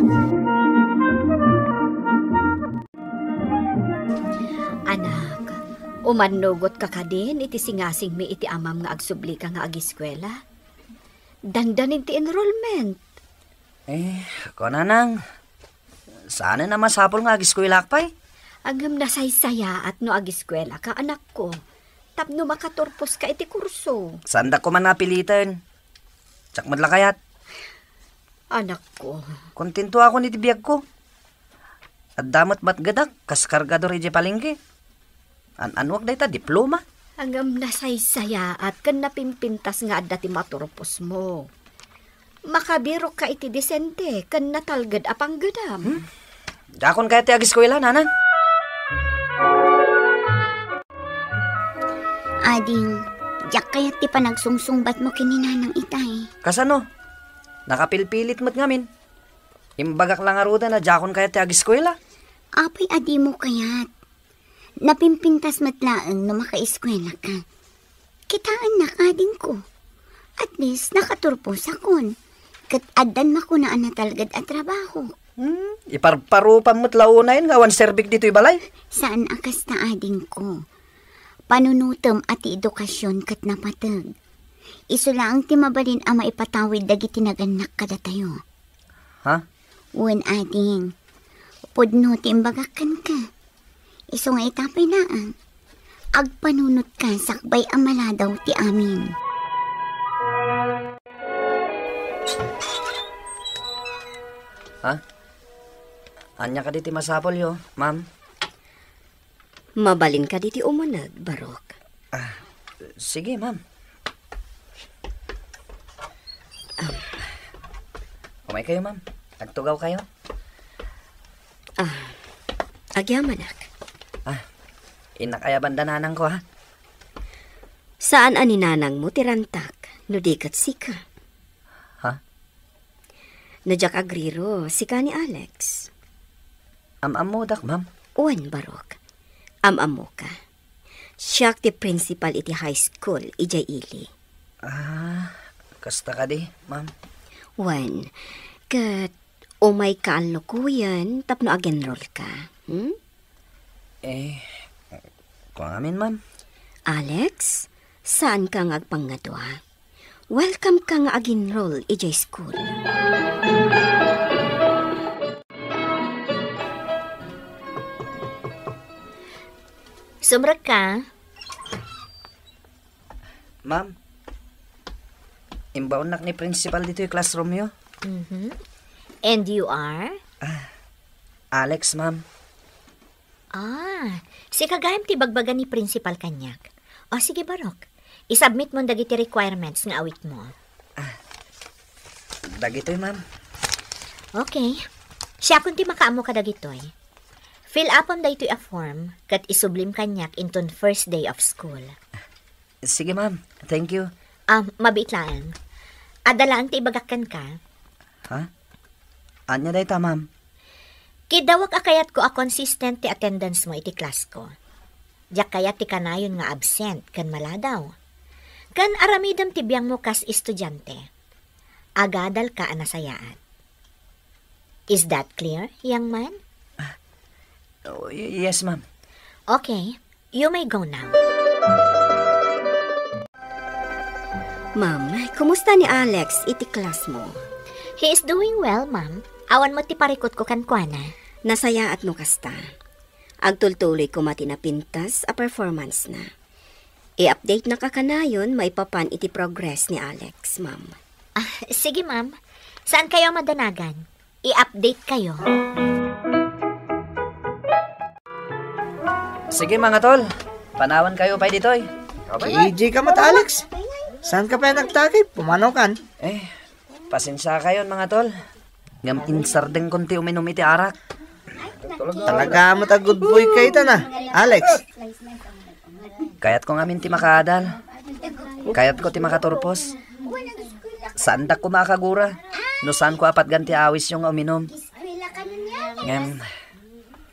Anak, umannugotka kadin iti singasingmi iti amam nga agsublika nga ageskuela? Dandanin ti enrollment. Eh, kunanang, saanen a masapul nga agiskuelak pay? Ngem nasaysayaat no agiskuelaka, anakko, tapno makaturposka iti kurso. Saandak koma nga piliten. Diak met la kayat. Anakko. Kontentoakon iti biagko. Adda met matgedak kas kargador idiay palengke. An-anuak dayta diploma? Ngem nasaysayaat ken napimpintas nga adda ti maturposmo. Makabirokka iti disente ken natalged a panggedam. Hmm? Diakon kayat ti agiskuela, nanang. Ading, diak kayat ti panagsungsungbatmo ken ni nanang itay. Kasano? Nakapilpilit met ngamin. Imbagak la ngaruden a diakon kayat ti agiskuela. Apay a dimo kayat? Napimpintas met laeng no makaeskuelaka. Kitaennak, adingko. At least, nakaturposakon. Ket addan makuna a natalged a trabaho. Hmm, iparparupam met la unayen nga awan serbik ditoy balay. Saan a kasta, adingko. Panunotem a ti edukasyon ket napateg. Isu laeng ti mabalin a maipatawid dagiti nagannak kadatayo. Ha? Wen, ading. Pudno ti imbagak kenka. Isu nga ita pay laeng, agpanunotka sakbay a maladaw ti amin. Ha? Ania kadi ti masapulyo, ma'am? Mabalin kadi ti umuneg, Barok? Ah, sige, ma'am. Um. Umay kayo, ma'am. Agtugaw kayo. Ah, agyamanak. Ah, innak aya banda nanangko, ha? Saan a ni nanangmo ti rantak, no di ket sika? Ha? No diak agriro, sika ni Alex. Am-ammodak, ma'am. Wen, Barok. Am-ammoka. Siak ti principal iti high school, idiay ili. Ah, kasta kadi, ma'am? Wen, ket umayka a lukoyen tapno ag-enrollka, hmm? Eh, kua ngamin, ma'am. Alex, saanka nga agpangngadua. Welcome ka nga ag-enroll idiay school. Sumrekka? Ma'am, imbaonnak ni principal ditoy classroomyo. Mhm. And you are? Ah, Alex, ma'am. Ah, sika gayam ti ibagbaga ni principal kaniak. O, sige, Barok. Isubmit mo dagiti requirements nga awitmo. Ah, dagitoy, ma'am. Okay. Siakon ti makaammo kadagitoy. Fill upon daytoy a form, ket isublim kaniak inton first day of school. Sige, ma'am. Thank you. Ah, mabiit laeng. Adda laeng ti ibagak kenka. Ha? Ania dayta, ma'am? Kiddawek a kayatko a consistent ti attendance mo iti class ko. Diak kayat ti kanayon nga absent ken maladaw. Ken aramidem ti biangmo kas estudiante. Agadalka a nasayaat. Is that clear, young man? Oh, y-, yes, ma'am. Okay. You may go now. Ma'am, kumusta ni Alex iti class mo? He is doing well, ma'am. Awan met ti parikutko kenkuana. Nasayaat no kasta. Agtultuloy koma ti napintas a performance na. I-update na ka kanayon maipapan iti progress ni Alex, ma'am. Ah, sige, ma'am. Saan kayo madanagan? I-update kayo. Sige, mga tol. Panawan kayo pay ditoy. K J ka met, Alex. Saan ka pa nagtakip? Pumanaw kan? Eh, pasensia kayon, mga tol. Ngem insardengkon ti uminum iti arak. Talaga met a good boy ka ita na, Alex. Kayatko ngamin ti makaadal. Kayatko ti makaturpos. Saandak koma a kagura no saanko a patgan ti awisyo nga uminum. Ngem,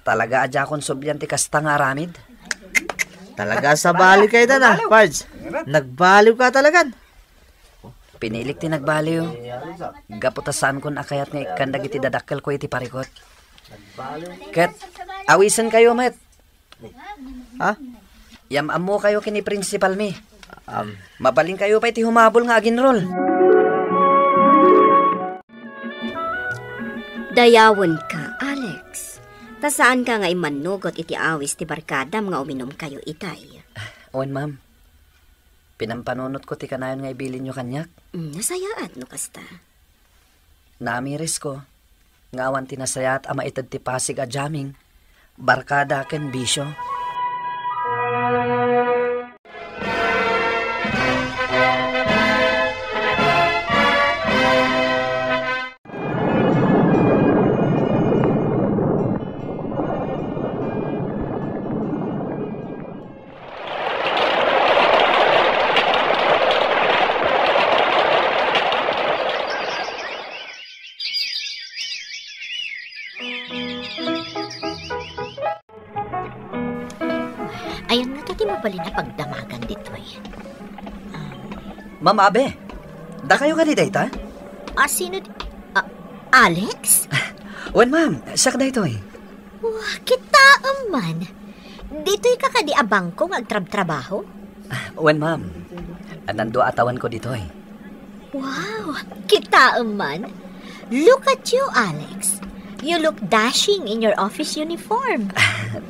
talaga a diakon sublian ti kasta nga aramid. Talaga a sabali ka ita na, Pards. Nagbaliw ka talagan. Pinilik ti nagbaliw. Gapu ta saankon a kayat nga ikkan dagiti dadakkelko iti parikut. Ket, awisen kayo met. Ha? Yam-ammo kayo ken ni principal mi. Um. Mabalin kayo pay ti humabol nga aginrol. Dayawenka, Alex. Ta saanka nga immannugot iti awis ti barkadam nga uminum kayo itay. Wen, ma'am. Pinampanunotko ti kanayon nga ibilinyo kaniak. Mm, nasayaat no kasta. Naamirisko nga awan ti nasayaat a maited ti pasig a jamming, barkada ken bisio. Ayan nga ti mabalin a pagdamagan ditoy. Um, Ma'am Abe, dakayo kadi dayta? Ah, sino di-, ah, Alex? Wen, ma'am. Siak daytoy. Wah, kitaem man. Ditoy ka kadi a bangko nga agtrabtrabaho? Ah, wen, ma'am. Nandua a tawenko ditoy. Wow, kitaem man. Look at you, Alex. You look dashing in your office uniform.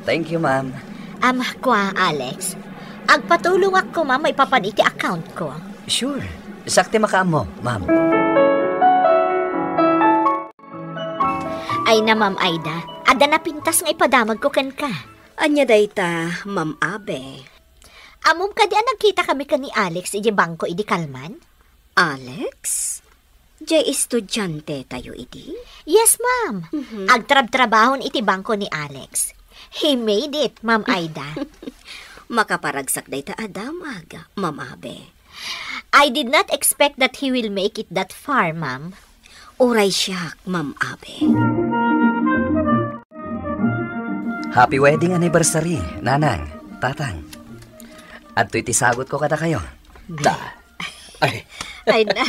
Thank you, ma'am. Am, kwa, Alex. Agpatulongak koma maipapan iti account ko. Sure. Siak ti makaammo, ma'am. Ay na, Ma'am Aida, adda napintas nga ipadamagko kenka. Ania dayta, Ma'am Abe? Ammom kadi a nagkitakami ken ni Alex idiay bangko idi kalman? Alex? Diay estudiante tayo idi? Yes, ma'am. Mhm. Agtrabtrabahon iti bangko ni Alex. He made it, Ma'am Aida. Makaparagsak dayta a damag, Ma'am Abe. I did not expect that he will make it that far, ma'am. Uray siak, Ma'am Abe. Happy wedding anniversary, Nanang, Tatang. Adtoy ti sagutko kadakayo. Da. Ay. Ay, na.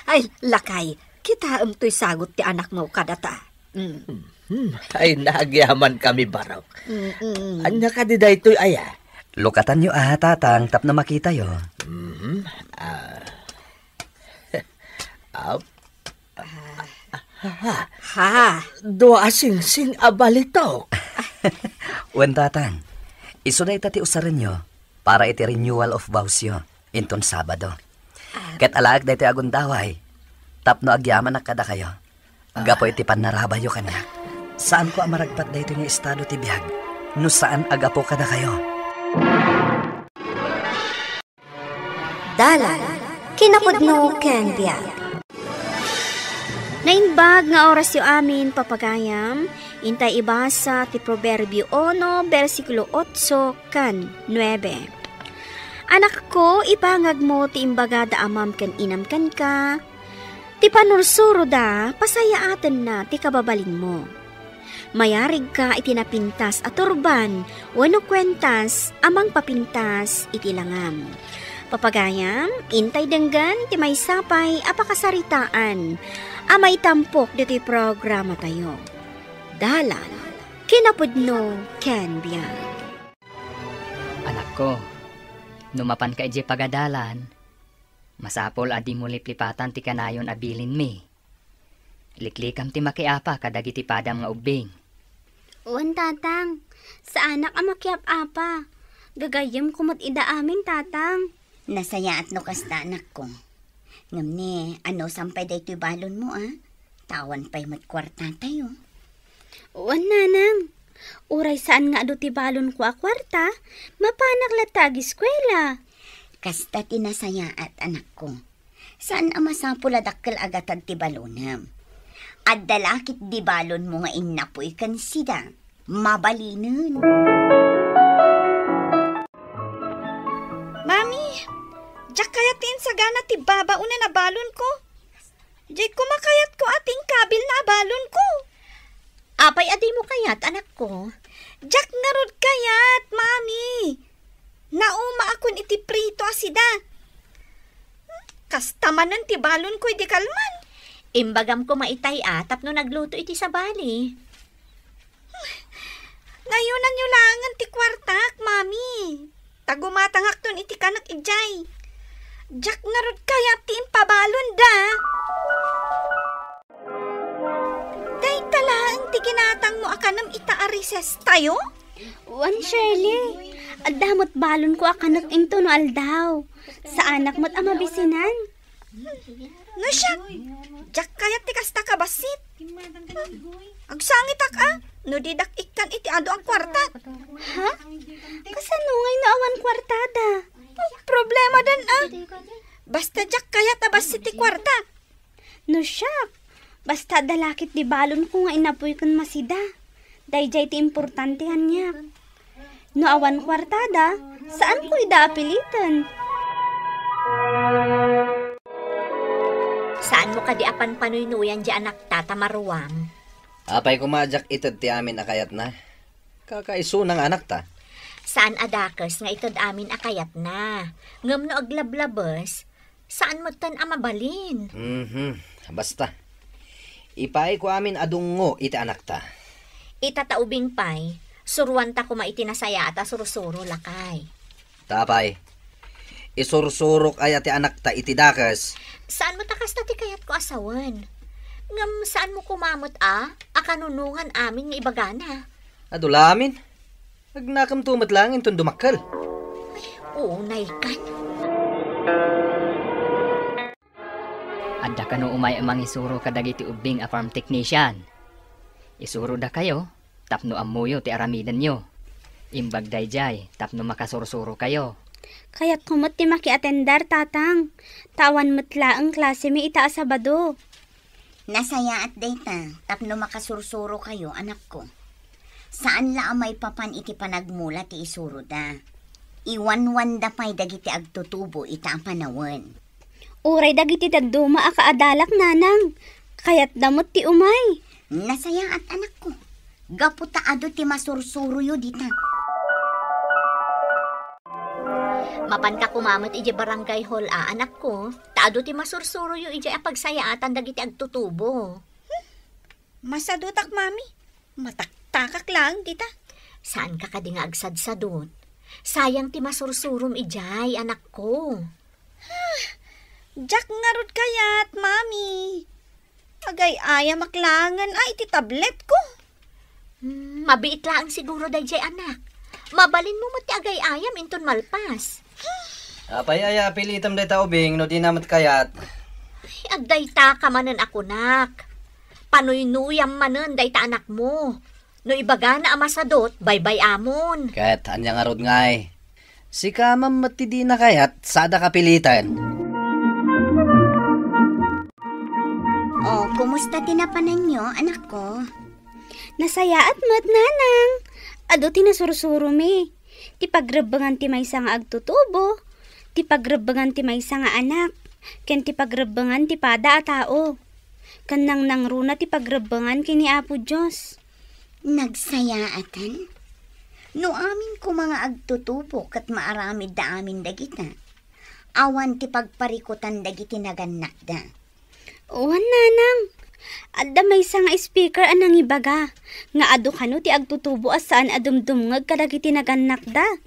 Ay, lakay, kitaem toy sagut ti anakmo kadata. Mm. Hmm, ay, nagyaman kami, Barok. Mm-mm. Ania kadi daytoy aya? Lukatanyo a, Tatang, tapno makitayo. Mhm. Ah. Ap-, ha, ha. Dua a singsing a balitok. Wen, Tatang, isu dayta ti usarenyo para iti renewal of vowsyo inton Sabado. Ah. Ket alaek daytoy a gundaway tapno agyamanak kadakayo. Ah. Gapu iti pannarabayyo kaniak, saanko a maragpat daytoy nga estado ti biag no saan a gapu kadakayo. Dalan, kinapudno ken biag. Naimbag nga orasyo amin, papagayam, intay ibasa ti Proverbio uno, bersikulo otso kan nuebe. Anakko, ibangagmo ti imbaga da amam ken inam kenka, ti panursuroda, pasayaatenna ti kababalinmo. Mayarigka iti napintas a turban wenno kuentas a mangpapintas iti langam. Papagayam, intay denggen ti maysa pay a pakasaritaan a maitampok ditoy programatayo. Dalan, kinapudno ken biag. Anakko, no mapanka idiay pagadalan, masapul a dimo liplipatan ti kanayon a bilinmi. Liklikam ti makiapa kadagiti padam nga ubbing. Wen, Tatang. Saanak a makiap-apa. Gagayyemko met ida amin, Tatang. Nasayaat no kasta, anakko. Ngem ni, anusam pay daytoy balonmo, a? Ta awan pay met kuartatayo. Wen, Nanang. Uray saan nga adu ti balonko a kuarta, mapanak latta agiskuela. Kasta ti nasayaat, anakko. Saan a masapul a dakkel a gatad ti balonem. Adda la ketdi balonmo nga innapuy ken sida. Mabalinen. Mami, diak kayat ti insagana ti babaonen a balonko. Diay koma kayatko a ti inkabilna a balonko. Apay a dimo kayat, anakko? Diak ngarud kayat, Mami. Naumaakon iti prito a sida. Kasta manen ti balonko idi kalman. Imbagam koma itay a tapno nagluto iti sabali. Nayonanyo laengen ti kuartak, Mami. Ta gumatangakton iti kanek idiay. Diak ngarud kayat ti impabalonda. Dayta laeng ti ginatangmo a kanem ita a recess tayo? Wen, Shirley, adda met balonko a kanek intono aldaw. Saanak met a mabisinan. No siak, diak kayat ti kasta kabassit. Agsangitak a, no didak ikkan iti adu a kuarta. Ha? Kasano ngay no awan kuartada? Problema dan a. Basta diak kayat a bassit ti kuarta. No siak, basta adda la ketdi balonko nga inapuy ken masida. Daydiay ti importante kaniak. No awan kuartada, saanko ida a piliten. Saanmo kadi a panpanuynuyan diay anakta ta maruam? Apay koma a diak ited ti amin a kayatna? Kakaisuna nga anakta. Saan a dakes nga ited amin a kayatna. Ngem no aglablabes, saan metten a mabalin. Mhm. Basta. Ipaayko amin a dungngo iti anakta. Ita ta ubing pay, suruanta koma iti nasayaat a sursuro, lakay. Tapay, isursurok aya ti anakta iti dakes? Saan met a kasta ti kayatko a sawen. Ngem saan mo koma met a, a kanunongan amin nga ibagana. Adu la amin. Agnakemto met laeng inton dumakkel. Ay, unay kan. Adda kano umay a mangisuro kadagiti ubbing a farm technician. Isurodakayo tapno ammoyo ti aramidenyo. Imbag daydiay tapno makasursurokayo. Kayatko met ti makiatender, Tatang. Ta awan met laeng klasemi ita a Sabado. Nasayaat dayta tapno makasursurokayo, anakko. Saan la a maipapan iti panagmula ti isuroda. Iwanwanda pay dagiti agtutubo ita a panawen. Uray dagiti dadduma a kaadalak, nanang. Kayatda met ti umay. Nasayaat, anakko. Gapu ta adu ti masursuroyo dita. Mapanka koma met idiay barangay hall a, anakko, ta adu ti masursuroyo idiay a pagsayaatan dagiti agtutubo. Hmm, masadutak, Mami. Mataktakak laeng dita. Saanka kadi nga agsadsadot? Sayang ti masursurom idiay, anakko. Ah, diak ngarud kayat, Mami. Agay-ayamak laengen a iti tabletko. Hmm, mabiit laeng siguro daydiay, anak. Mabalinmo met ti agay-ayam inton malpas. Apay aya a pilitem dayta ubing no dina met kayat? Ay, agdaytaka manen a kunak. Panuynuyam manen dayta anakmo. No ibagana a masadot, baybay-amon. Ket ania ngarud ngay? Sika man met ti dina kayat, saadak a piliten. O, kumusta ti napananyo, anakko? Nasayaat met, nanang. Adu ti nasursuromi. Ti pagrebbengan ti maysa nga agtutubo, ti pagrebbengan ti maysa nga anak, ken ti pagrebbengan ti pada a tao. Ken nangnangruna ti pagrebbengan ken ni Apo Dios. Nagsayaatan? No amin koma nga agtutubo ket maaramidda amin dagita, awan ti pagparikutan dagiti nagannakda. Wen, nanang. Adda maysa nga speaker a nangibaga nga adu kano ti agtutubo a saan a dumdumngeg kadagiti nagannakda.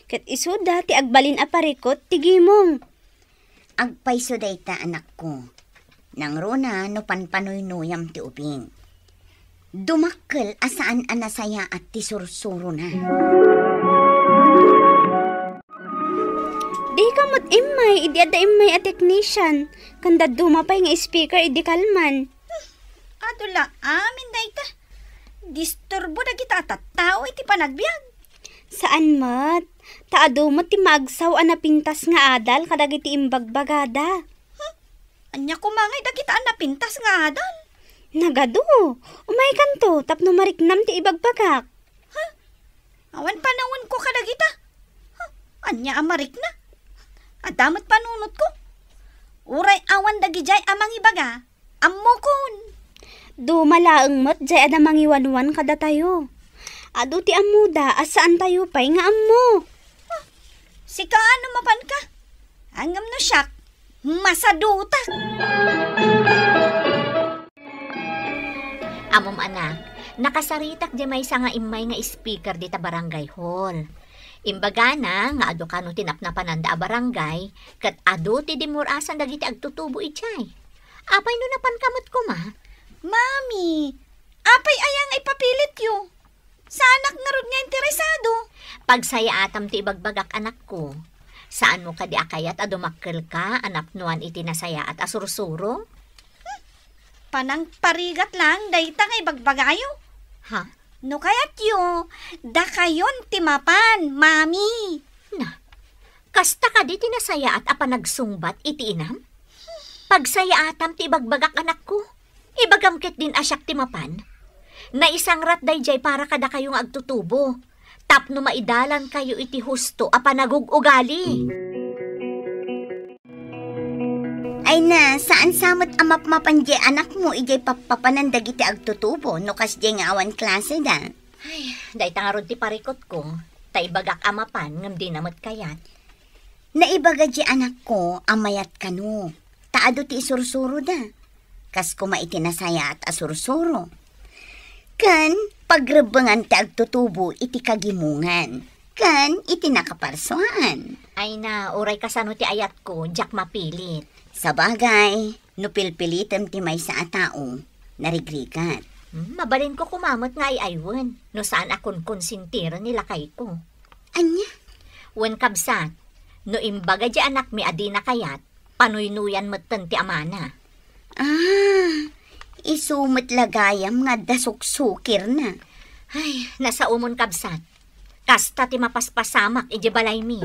Ket isuda ti agbalin a parikut ti gimong. Agpayso dayta, anakko. Nangruna no panpanuynuyam ti ubing. Dumakkel a saan a nasayaat ti sursurona. Dika met immay idi adda immay a technician, ken dadduma pay nga speaker idi kalman. Adu la amin dayta. Disturbo dagita a tattao iti panagbiag. Saan met, ta adu met ti maagsaw a napintas nga adal kadagiti imbagbagada. Ania koma ngay dagita a napintas nga adal? Nagadu, umaykanto tapno mariknam ti ibagbagak. Ha? Awan panawenko kadagita. Ha? Ania a marikna? Adda met panunotko. Uray awan dagidiay a mangibaga, ammokon. Duma laeng met jay a mangiwanwan kadatayo. Adu ti ammoda a saantayo pay nga ammo. Ha? Sika no mapanka? Ngem no siak, masadutak. Ammom, anak, nakasaritak di maysa nga immay nga speaker dita barangay hall. Imbagana nga adu kano ti napnapananda a barangay, ket adu ti dimur-asan dagiti agtutubo idiay. Apay no napanka met koma? Mami, apay aya nga ipapilityo? Saanak ngarud nga interesado. Pagsayaatam ti ibagbagak, anakko. Saanmo kadi a kayat a dumakkelka a napnoan iti nasayaat a sursuro? Hmm. Panangparigat laeng dayta nga ibagbagayo. Ha? No kayatyo, dakayon ti mapan, Mami. Na, kasta kadi ti nasayaat a panagsungbat iti inam? Pagsayaatam ti ibagbagak, anakko. Ibagam ketdin a siak ti mapan. Naisangrat daydiay para kadakayo nga agtutubo, tapno maidalankayo iti husto a panagug-ugali. Ay na, saan sa met a mapmapan diay anakmo idiay pappapanan dagiti agtutubo no kasdiay nga awan klaseda? Ay, dayta ngarud ti parikutko, ta ibagak a mapan ngem dina met kayat. Naibaga diay anakko a mayat kano, ta adu ti isursuroda. kas koma iti nasayaat a sursuro. Ken pagrebbengan ti agtutubo iti kagimongan ken iti nakaparsuan. Ay na, uray kasano ti ayatko, diak mapilit. Sabagay, no pilpilitem ti maysa a tao, narigrigat. Hmm, mabalinko koma met nga ay-aywen no saan a konkonsintiren ni lakayko. Ania? Wen, kabsat, no imbaga di anakmi a dina kayat, panuynuyan metten ti amana. Ah, isu met la gayam nga adda suksukirna. Ay, nasaomon, kabsat. Kasta ti mapaspasamak idiay balaymi.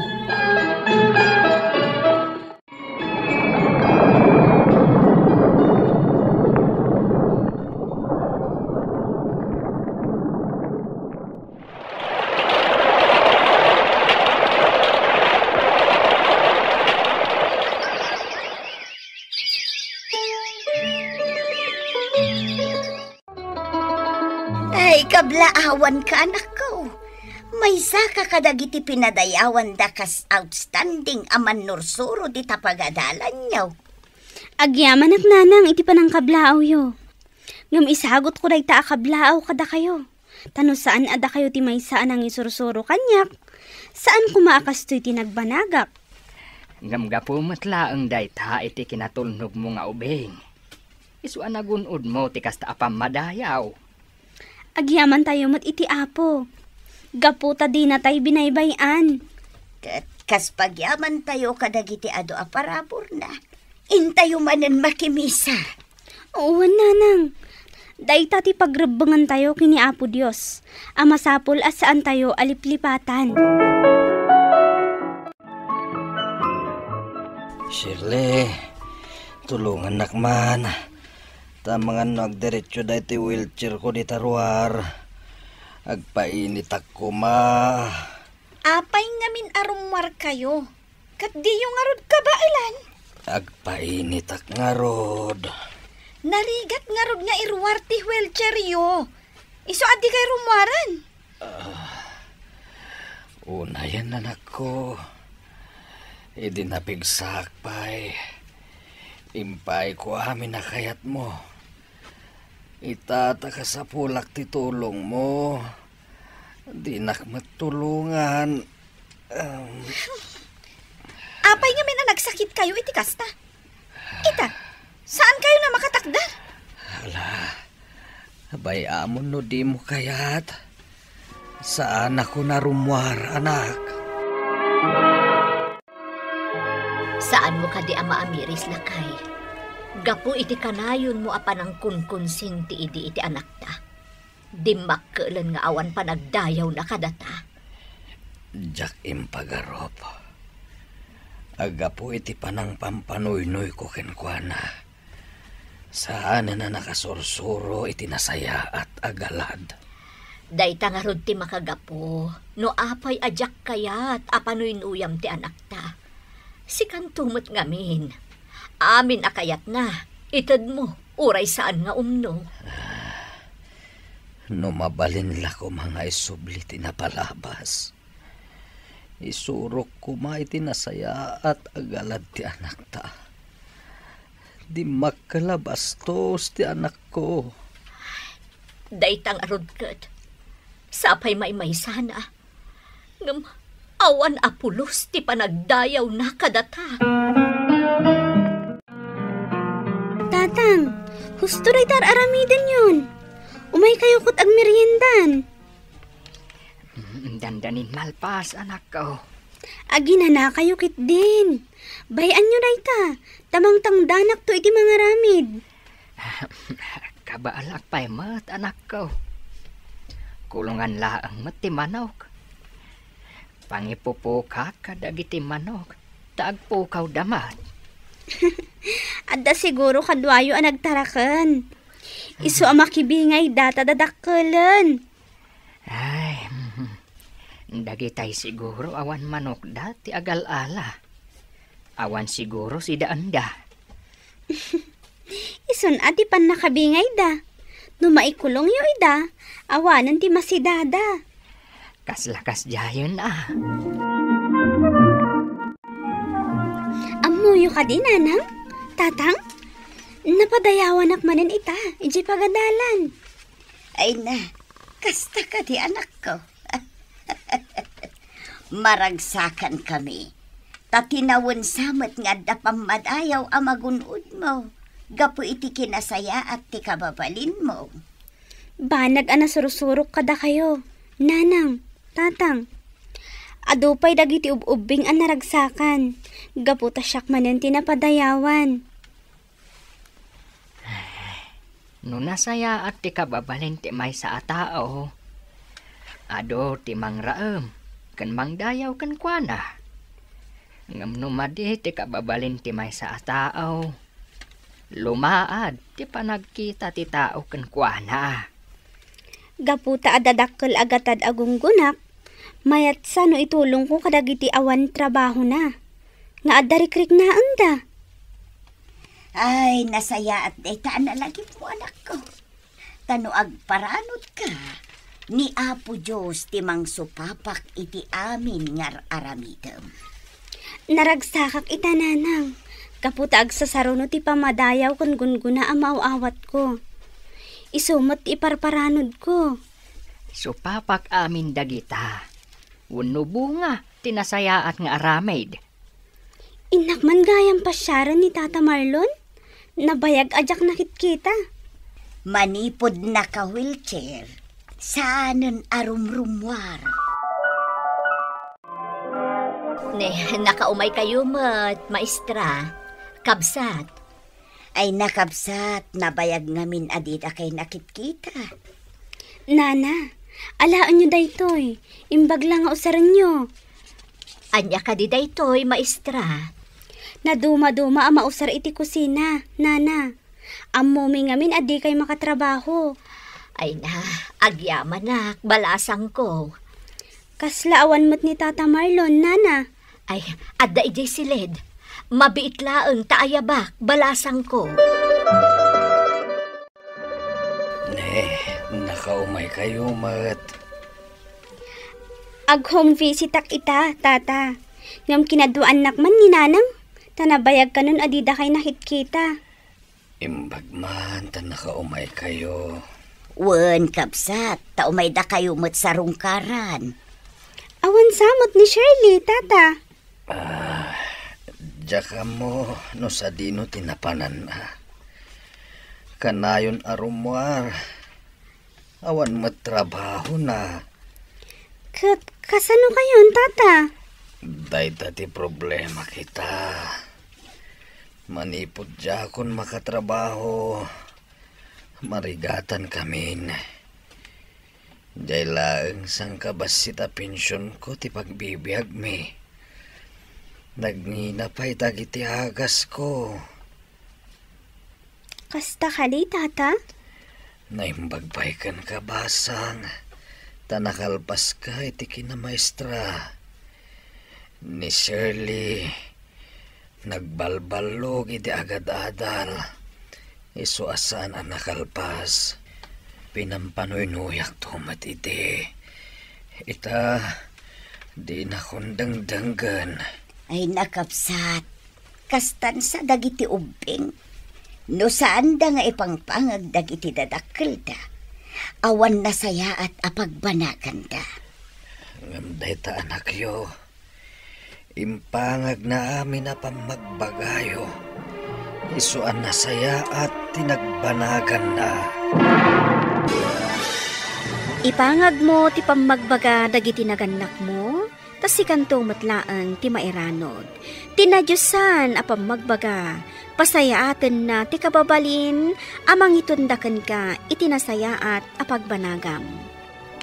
Ay, kablaawanka, anakko. Maysaka kadagiti pinadayawanda kas outstanding a mannursuro dita pagadalanyo. Agyamanak, nanang, iti panangkablaawyo. Ngem isagutko dayta a kablaaw kadakayo. Ta no saan a dakayo ti maysa a nangisursuro kaniak, saan koma a kastoy ti nagbanagak. Ngem gapu met laeng dayta iti kinatulnogmo nga ubing, isu a nagun-odmo ti kasta a pammadayaw. Agyamantayo met iti Apo, gapu ta dinatay binaybay-an. Ket kas pagyamantayo kadagiti adu a paraburna, intayo manen makimisa. Wen, nanang. Dayta ti pagrebbengantayo ken ni Apo Dios, a masapul a saantayo a liplipatan. Shirley, tulongannak man. Ta mangan no agdiretso daytoy wheelchairko dita ruar, agpainitak koma. Apay ngamin a rummuarkayo? Ket diyo ngarud kabaelan? Agpainitak ngarud. Narigat ngarud nga iruar ti wheelchairyo. Isu a dikay rummuaren. Ah, unayen, anakko. Idi napigsaak pay, impaayko amin a kayatmo. Ita ta kasapulak ti tulongmo. Dinak met tulongan. Em. Apay ngamin a nagsakitkayo iti kasta? Ita, saankayon a makatakder? Ala, bay-amon no dimo kayat. Saanakon a rummuar, anak. Saanmo kadi a maamiris, lakay? Gapu iti kanayonmo a panangkonkonsinti idi iti anakta, dimmakkel nga awan panagdayawna kadata. Diak impagarup. Gapu iti panangpampanuynuyko kenkuana, saanen a nakasursuro iti nasayaat a galad. Dayta ngarud ti makagapu no apay a diak kayat a panuynuyam ti anakta. Sikanto met ngamin, amin a kayatna, itedmo, uray saan nga umno. Ah, no mabalin la koma nga isubli ti napalabas, isurok koma iti nasayaat a galad ti anakta. Dimmakkel a bastos ti anakko. Dayta ngarud ket, sapay maymaysana, ngem awan a pulos ti panagdayawna kadata. Tatang, husto dayta ar-aramidenyon. Umaykayo ket agmeriendan. Mm, dandanin malpas, anakko. Aginanakayo ketdin. Bay-anyo dayta, ta mangtangdanakto iti mangaramid. Kabaalak pay met, anakko. Kulongan laeng met ti manok. Pangipupukak kadagiti manok, ta agpukawda met. Adda siguro kaduayo a nagtaraken. Isu a makibingayda ta dadakkelen. Ay, dagitay siguro awan manokda ti agal-ala. Awan siguro sidaanda. Isun a ti pannakabingayda. No maikulongyo ida, awanen ti masidada. Kasla kasdiayen a. Ammoyo kadi, nanang? Tatang? Napadayawanak manen ita, idiay pagadalan. Ay na, kasta kadi, anakko. Maragsakan kami. Ta tinawen sa met nga adda pammadayaw a magun-odmo gapu iti kinasayaat ti kababalinmo. Banag a nasursurok kadakayo, nanang, tatang. Adu pay dagiti ub-ubbing a naragsakan, gapu ta siak manen ti napadayawan. No nasayaat ti kababalin ti maysa a tao, adu ti mangraem ken mangdayaw kenkuana. Ngem no madi ti kababalin ti maysa a tao, lumaad ti panagkita ti tao kenkuana. Gapu ta adda dakkel a gatad a gunggonak, mayat sa no itulongko kadagiti awan trabahona, nga adda rikriknaenda. Ay, nasayaat dayta a nalagipmo, anakko. Ta no agparanodka, ni Apo Dios ti mangsupapak iti amin nga ar-aramidem. Naragsakak ita, nanang, gapu ta agsasaruno ti pammadayaw ken gunggona a maaw-awatko. Isu met ti iparparanodko. Supapak amin dagita. Wenno bunga ti nasayaat nga aramid. Innak man gayam pasiaren ni Tata Marlon? Nabayag a diak nakitkita. Manipud naka-wheelchair, saanen a rumrummuar. Ne, nakaumay kayo met, maestra. Kabsat. Ay, nakabsat, nabayag ngamin a didakay nakitkita. Nana, alaenyo daytoy. Imbag la nga usarenyo. Ania kadi daytoy, maestra? Nadumaduma a mausar iti kusina, nana. Ammomi ngamin a dikay makatrabaho. Ay na, agyamanak, balasangko. Kasla awan met ni Tata Marlon, nana. Ay, adda idiay siled. Mabiit laeng ta ayabak, balasangko. Ne, nakaumay kayo met. Ag-home visitak ita, tata. Ngem kinaduaannak man ni nanang, ta nabayag kanon a didakay nakitkita. Imbag man ta nakaumay kayo. Wen, kabsat, ta umayda kayo met sa rungkaran. Awan sa met ni Shirley, tata. Ah, diak ammo no sadino ti napananna. Kanayon a rummuar. Awan met trabahona. Ket kasano kayon, tata? Dayta ti problema kita. Manipud diakon makatrabaho, marigatan kamin. Diay laeng sangkabassit a pensionko ti pagbibiagmi. Nagngina pay dagiti agasko. Kasta kadi, tata? Naimbag pay kenka, basang, ta nakalpaska iti kinamaestra. Ni Shirley, nagbalballog iti agad-adal. Isu a saan a nakalpas. Pinampanuynuyakto met idi. Ita, dinakon dengdenggen. Ay, nakabsat. Kastan sa dagiti ubbing. No saanda nga ipangpangag dagiti dadakkelda, awan nasayaat a pagbanaganda. Ngem dayta, anakyo, impangagna amin a pammagbagayo, isu a nasayaat ti nagbanaganna. Ipangagmo ti pammagbaga dagiti nagannakmo, ta sikanto met laeng ti mairanod. Ti nadiosan a pammagbaga, pasayaatenna ti kababalin a mangitunda kenka iti nasayaat a pagbanagam.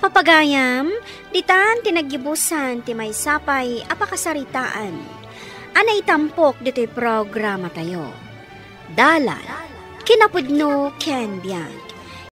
Papagayam, ditan ti naggibusan ti maysa pay a pakasaritaan a naitampok ditoy programatayo. Dalan, kinapudno ken biag.